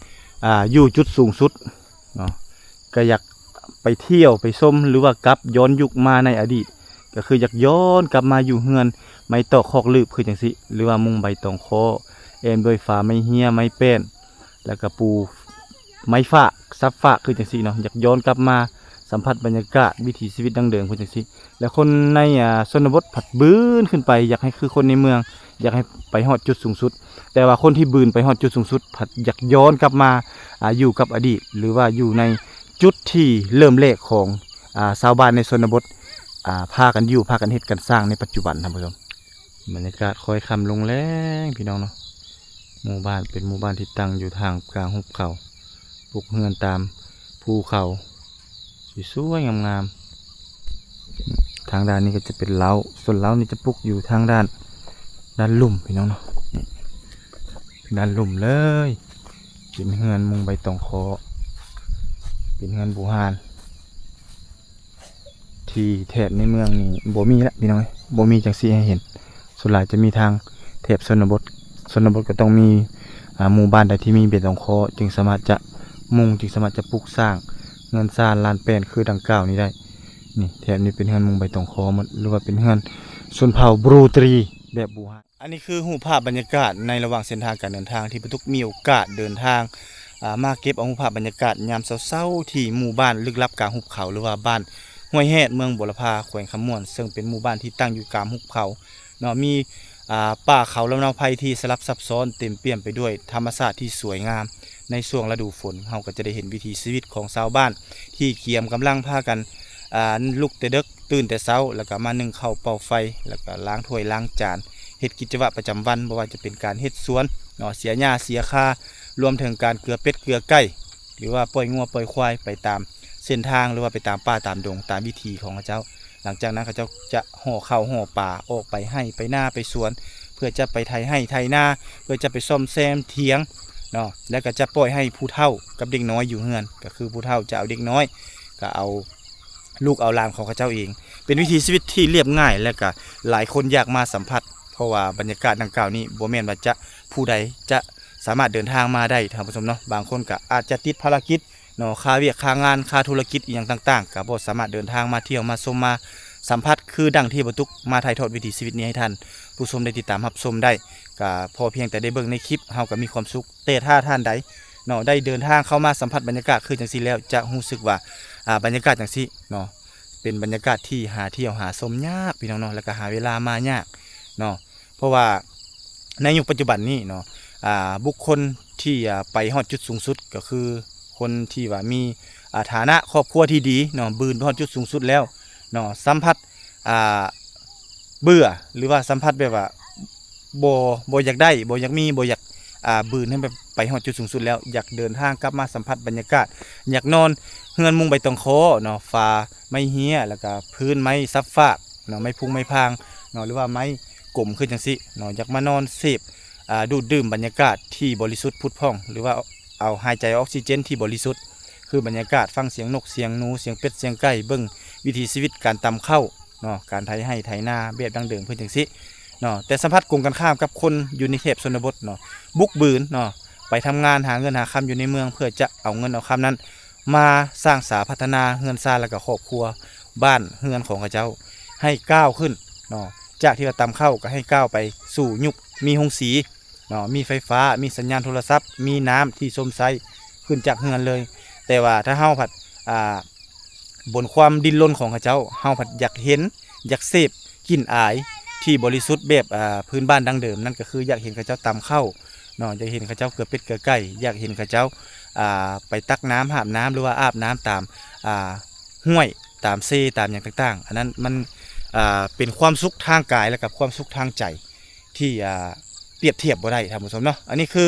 ອ່າ ຢູ່ຈຸດສູງສຸດເນາະ ກໍຢາກໄປທ່ຽວໄປຊົມ ຫຼືວ່າກັບຍ້ອນຍຸກມາໃນອະດີດ ກໍຄືຢາກຍ້ອນກັບມາຢູ່ເຮືອນໄມ້ຕອກຄອກລືບຄືຈັ່ງຊີ້ ຫຼືວ່າມຸງໃບຕອງຄໍ ແອ້ມດ້ວຍຝາໄມ້ເຮຍ ໄມ້ແປ້ນ ແລ້ວກໍປູໄມ້ຟາກ ສັບຟາກຄືຈັ່ງຊີ້ເນາະ. ຢາກຍ້ອນກັບມາສຳຜັດບັນຍາກາດວິຖີຊີວິດດັ້ງເດີມຄືຈັ່ງຊີ້ ແລະ ຄົນໃນ ອ່າ ຊົນນະບົດພັດບືນຂຶ້ນໄປ ຢາກໃຫ້ຄືຄົນໃນເມືອງ ຢາກໃຫ້ໄປຮອດຈຸດສູງສຸດ ແຕ່ວ່າຄົນທີ່ບືນໄປຮອດຈຸດສູງສຸດ ພັດຢາກຍ້ອນກັບມາ ອ່າ ຢູ່ກັບອະດີດ ຫຼືວ່າຢູ່ໃນຈຸດທີ່ເລີ່ມແລກຂອງ ອ່າ ຊາວບ້ານໃນຊົນນະບົດ ອ່າ ພາກັນຢູ່ ພາກັນເຮັດກັນສ້າງໃນປັດຈຸບັນ ທ່ານຜູ້ຊົມ. ບັນຍາກາດຄ້ອຍຄ່ຳລົງແລງ ພີ່ນ້ອງເນາະ. ໝູ່ບ້ານເປັນໝູ່ບ້ານທີ່ຕັ້ງຢູ່ທ່າມກາງຫຸບເຂົາ ປຸກເຮືອນຕາມພູເຂົາ ສວຍໆງາມໆ. ທາງດ້ານນີ້ກໍຈະເປັນເລົ້າ ສ່ວນເລົ້ານີ້ຈະປຸກຢູ່ທາງດ້ານ ດ້ານລຸ່ມ ພີ່ນ້ອງເນາະ ນີ້ ດ້ານລຸ່ມເລີຍ. ເປັນເຮືອນມຸງໃບຕອງຄໍ ເປັນເຮືອນບູຮານ ທີ່ແຖບໃນເມືອງນີ້ບໍ່ມີລະ ພີ່ນ້ອງເອີຍ ບໍ່ມີຈັ່ງຊີ້ໃຫ້ເຫັນ. ສ່ວນຫຼາຍຈະມີທາງແຖບຊົນນະບົດ ຊົນນະບົດກໍຕ້ອງມີ ອ່າ ໝູ່ບ້ານໃດທີ່ມີໃບຕອງຄໍ ຈຶ່ງສາມາດຈະມຸງ ຈຶ່ງສາມາດຈະປຸກສ້າງເຮືອນຊານລານແປ້ນຄືດັ່ງກ່າວນີ້ໄດ້. ນີ້ ແຖບນີ້ເປັນເຮືອນມຸງໃບຕອງຄໍໝົດ ຫຼືວ່າເປັນເຮືອນຊົນເຜົ່າບຣູຕຣີແບບບູຮານ. ອັນນີ້ຄືຮູບພາບບັນຍາກາດໃນລະຫວ່າງເສັ້ນທາງການເດີນທາງ ທີ່ປາຕຸກມີໂອກາດເດີນທາງ ອ່າ ມາເກັບເອົາຮູບພາບບັນຍາກາດຍາມເຊົ້າໆ ທີ່ໝູ່ບ້ານລຶກລັບກາງຫຸບເຂົາ ຫຼືວ່າບ້ານຫ້ວຍແຮດ ເມືອງບົວລະພາ ແຂວງຄຳມ່ວນ ເຊິ່ງເປັນໝູ່ບ້ານທີ່ຕັ້ງຢູ່ກາງຫຸບເຂົາເນາະ ມີ ອ່າ ປ່າເຂົາລຳເນົາໄຜ່ທີ່ສະຫຼັບຊັບຊ້ອນ ເຕັມປ່ຽມໄປດ້ວຍທຳມະຊາດທີ່ສວຍງາມ. ໃນຊ່ວງລະດູຝົນ ເຮົາກໍຈະໄດ້ເຫັນວິຖີຊີວິດຂອງຊາວບ້ານ ທີ່ກຽມກຳລັງພາກັນ ອ່າ ລຸກແຕ່ເດິກ ຕື່ນແຕ່ເຊົ້າ ແລ້ວກໍມາໜຶ້ງເຂົ້າເປົ່າໄຟ ແລ້ວກໍລ້າງຖ້ວຍລ້າງຈານ ເຮັດກິດຈະວະປະຈຳວັນ ບໍ່ວ່າຈະເປັນການເຮັດສວນເນາະ ເສຍຫຍ້າເສຍຄາ ລວມເຖິງການເກືອເປັດເກືອໄກ່ ຫຼືວ່າປ່ອຍງົວປ່ອຍຄວາຍໄປຕາມເສັ້ນທາງ ຫຼືວ່າໄປຕາມປ່າຕາມດົງ ຕາມວິຖີຂອງເຂົາເຈົ້າ. ຫຼັງຈາກນັ້ນເຂົາເຈົ້າຈະຫໍ່ເຂົ້າຫໍ່ປາ ອອກໄປໄຮ່ໄປນາໄປສວນ ເພື່ອຈະໄປໄຖໄຮ່ໄຖນາ ເພື່ອຈະໄປສ້ອມແຊມຖຽງເນາະ ແລ້ວກໍຈະປ່ອຍໃຫ້ຜູ້ເຖົ້າກັບເດັກນ້ອຍຢູ່ເຮືອນ ກໍຄືຜູ້ເຖົ້າຈະເອົາເດັກນ້ອຍ ກໍເອົາ ລູກເອົາຫຼານຂອງເຂົາເຈົ້າເອງ. ເປັນວິຖີຊີວິດທີ່ລຽບງ່າຍ ແລະກະຫຼາຍຄົນຢາກມາສຳຜັດ ເພາະວ່າບັນຍາກາດດັ່ງກ່າວນີ້ບໍ່ແມ່ນວ່າຈະ ຜູ້ໃດຈະສາມາດເດີນທາງມາໄດ້ ທ່ານຜູ້ຊົມເນາະ. ບາງຄົນກະອາດຈະຕິດພາລະກິດເນາະ ຄາວຽກຄາງານ ຄາທຸລະກິດອີ່ຫຍັງຕ່າງໆ ກະບໍ່ສາມາດເດີນທາງມາທ່ຽວມາຊົມມາສຳຜັດ ຄືດັ່ງທີ່ປາຕຸກມາຖ່າຍທອດວິຖີຊີວິດນີ້ໃຫ້ທ່ານຜູ້ຊົມໄດ້ຕິດຕາມຮັບຊົມໄດ້. ກະພໍພຽງແຕ່ໄດ້ເບິ່ງໃນຄລິບ ເຮົາກະມີຄວາມສຸກ. ແຕ່ຖ້າທ່ານໃດເນາະ ໄດ້ເດີນທາງເຂົ້າມາສຳຜັດບັນຍາກາດຄືຈັ່ງຊີ້ແລ້ວ ຈະຮູ້ສຶກວ່າ ອ່າ ບັນຍາກາດຈັ່ງຊີ້ເນາະ ເປັນບັນຍາກາດທີ່ຫາທ່ຽວຫາຊົມຍາກ ພີ່ນ້ອງເນາະ ແລ້ວກໍຫາເວລາມາຍາກເນາະ. ເພາະວ່າໃນຍຸກປັດຈຸບັນນີ້ເນາະ ອ່າ ບຸກຄົນທີ່ ອ່າ ໄປຮອດຈຸດສູງສຸດ ກໍຄືຄົນທີ່ວ່າມີ ອ່າ ຖານະຄອບຄົວທີ່ດີເນາະ ບືນໄປຮອດຈຸດສູງສຸດແລ້ວເນາະ ສຳຜັດ ອ່າ ເບື່ອ ຫຼືວ່າສຳຜັດແບບວ່າບໍ່ ບໍ່ຢາກໄດ້ ບໍ່ຢາກມີ ບໍ່ຢາກ ອ່າ ບືນໃຫ້ແບບໄປຮອດຈຸດສູງສຸດແລ້ວ ຢາກເດີນທາງກັບມາສຳຜັດບັນຍາກາດ ຢາກນອນເຮືອນມຸງໃບຕອງຄໍເນາະ ຝາໄມ້ເຮຍ ແລ້ວກະພື້ນໄມ້ສັບຟາກເນາະ ໄມ້ພຸງໄມ້ພາງເນາະ ຫຼືວ່າໄມ້ກົມຄືຈັ່ງຊີ້ເນາະ ຢາກມານອນເສບ ອ່າ ດູດດື່ມບັນຍາກາດທີ່ບໍລິສຸດຜຸດຜ່ອງ ຫຼືວ່າເອົາຫາຍໃຈອອກຊີເຈນທີ່ບໍລິສຸດ ຄືບັນຍາກາດຟັງສຽງນົກສຽງໜູ ສຽງເປັດສຽງໄກ່ ເບິ່ງວິຖີຊີວິດການຕຳເຂົ້າ ເນາະ ການໄຖໄຮ່ໄຖນາແບບດັ້ງເດີມເພິ່ນຈັ່ງຊີ້ເນາະ ແຕ່ສຳພັດກົງກັນຂ້າມກັບຄົນຢູ່ໃນເຂດຊົນນະບົດເນາະ ບຸກບືນເນາະ ໄປທຳງານຫາເງິນຫາຄຳຢູ່ໃນເມືອງ ເພື່ອຈະເອົາເງິນເອົາຄຳນັ້ນມາສ້າງສາພັດທະນາເຮືອນຊານ ແລ້ວກໍຄອບຄົວບ້ານເຮືອນຂອງເຂົາເຈົ້າໃຫ້ກ້າວຂຶ້ນເນາະ ຈາກທີ່ວ່າຕຳເຂົ້າກໍໃຫ້ກ້າວໄປສູ່ຍຸກມີໂຮງສີ ເນາະ ມີໄຟຟ້າ ມີສັນຍານໂທລະສັບ ມີນ້ຳທີ່ຊົມໃຊ້ຂຶ້ນຈາກເຮືອນເລີຍ. ແຕ່ວ່າຖ້າເຮົາພັດ ອ່າ ບົນຄວາມດີ້ນລົນຂອງເຂົາເຈົ້າ ເຮົາພັດຢາກເຫັນ ຢາກເສບກິ່ນອາຍທີ່ບໍລິສຸດແບບ ອ່າ ພື້ນບ້ານດັ້ງເດີມ ນັ້ນກໍຄືຢາກເຫັນເຂົາເຈົ້າຕຳເຂົ້າເນາະ ຢາກເຫັນເຂົາເຈົ້າເກືອເປັດເກືອໄກ່ ຢາກເຫັນເຂົາເຈົ້າ ອ່າ ໄປຕັກນ້ຳ ຫາບນ້ຳ ຫຼືວ່າອາບນ້ຳຕາມ ອ່າ ຫ້ວຍ ຕາມເຊ ຕາມຫຍັງຕ່າງໆ ອັນນັ້ນມັນ ອ່າ ເປັນຄວາມສຸກທາງກາຍ ແລະກໍຄວາມສຸກທາງໃຈ ທີ່ ອ່າ ປຽບທຽບບໍ່ໄດ້ ທ່ານຜູ້ຊົມເນາະ. ອັນນີ້ຄື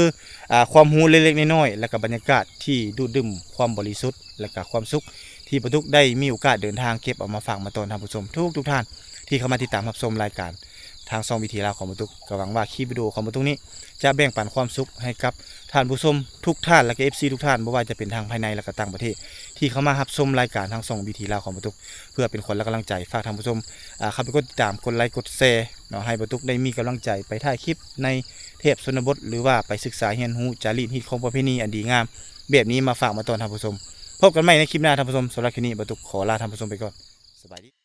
ອ່າ ຄວາມຮູ້ເລັກໆນ້ອຍໆ ແລະກະບັນຍາກາດທີ່ດູດດື່ມຄວາມບໍລິສຸດ ແລະກະຄວາມສຸກ ທີ່ປາຕຸກໄດ້ມີໂອກາດເດີນທາງເກັບເອົາມາຝາກມາຕ້ອນທ່ານຜູ້ຊົມທຸກໆທ່ານ ທີ່ເຂົ້າມາຕິດຕາມຮັບຊົມລາຍການ ທາງຊ່ອງວິຖີລາວຂອງບໍ່ຕຸກ ກໍຫວັງວ່າຄລິບວິດີໂອຂອງບໍ່ຕຸກນີ້ ຈະແບ່ງປັນຄວາມສຸກໃຫ້ກັບທ່ານຜູ້ຊົມທຸກທ່ານ ແລະກໍເອັຟຊີທຸກທ່ານ ບໍ່ວ່າຈະເປັນທາງພາຍໃນ ແລະກໍຕ່າງປະເທດ ທີ່ເຂົ້າມາຮັບຊົມລາຍການທາງຊ່ອງວິຖີລາວຂອງບໍ່ຕຸກ ເພື່ອເປັນຂວັນ ແລະກຳລັງໃຈ. ຝາກທ່ານຜູ້ຊົມ ອ່າ ເຂົ້າໄປກົດຕິດຕາມ ກົດໄລ ກົດແຊເນາະ ໃຫ້ບໍ່ຕຸກໄດ້ມີກຳລັງໃຈໄປຖ່າຍຄລິບໃນເທບຊົນນະບົດ ຫຼືວ່າໄປສຶກສາຮຽນຮູ້ຈາຣີດຮີດຄອງປະເພນີອັນດີງາມແບບນີ້ ມາຝາກມາຕ້ອນທ່ານຜູ້ຊົມ. ພົບກັນໃໝ່ໃນຄລິບໜ້າທ່ານຜູ້ຊົມ. ສຳລັບຄລິບນີ້ ບໍ່ຕຸກຂໍລາທ່ານຜູ້ຊົມໄປກ່ອນ. ສະບາຍດີ.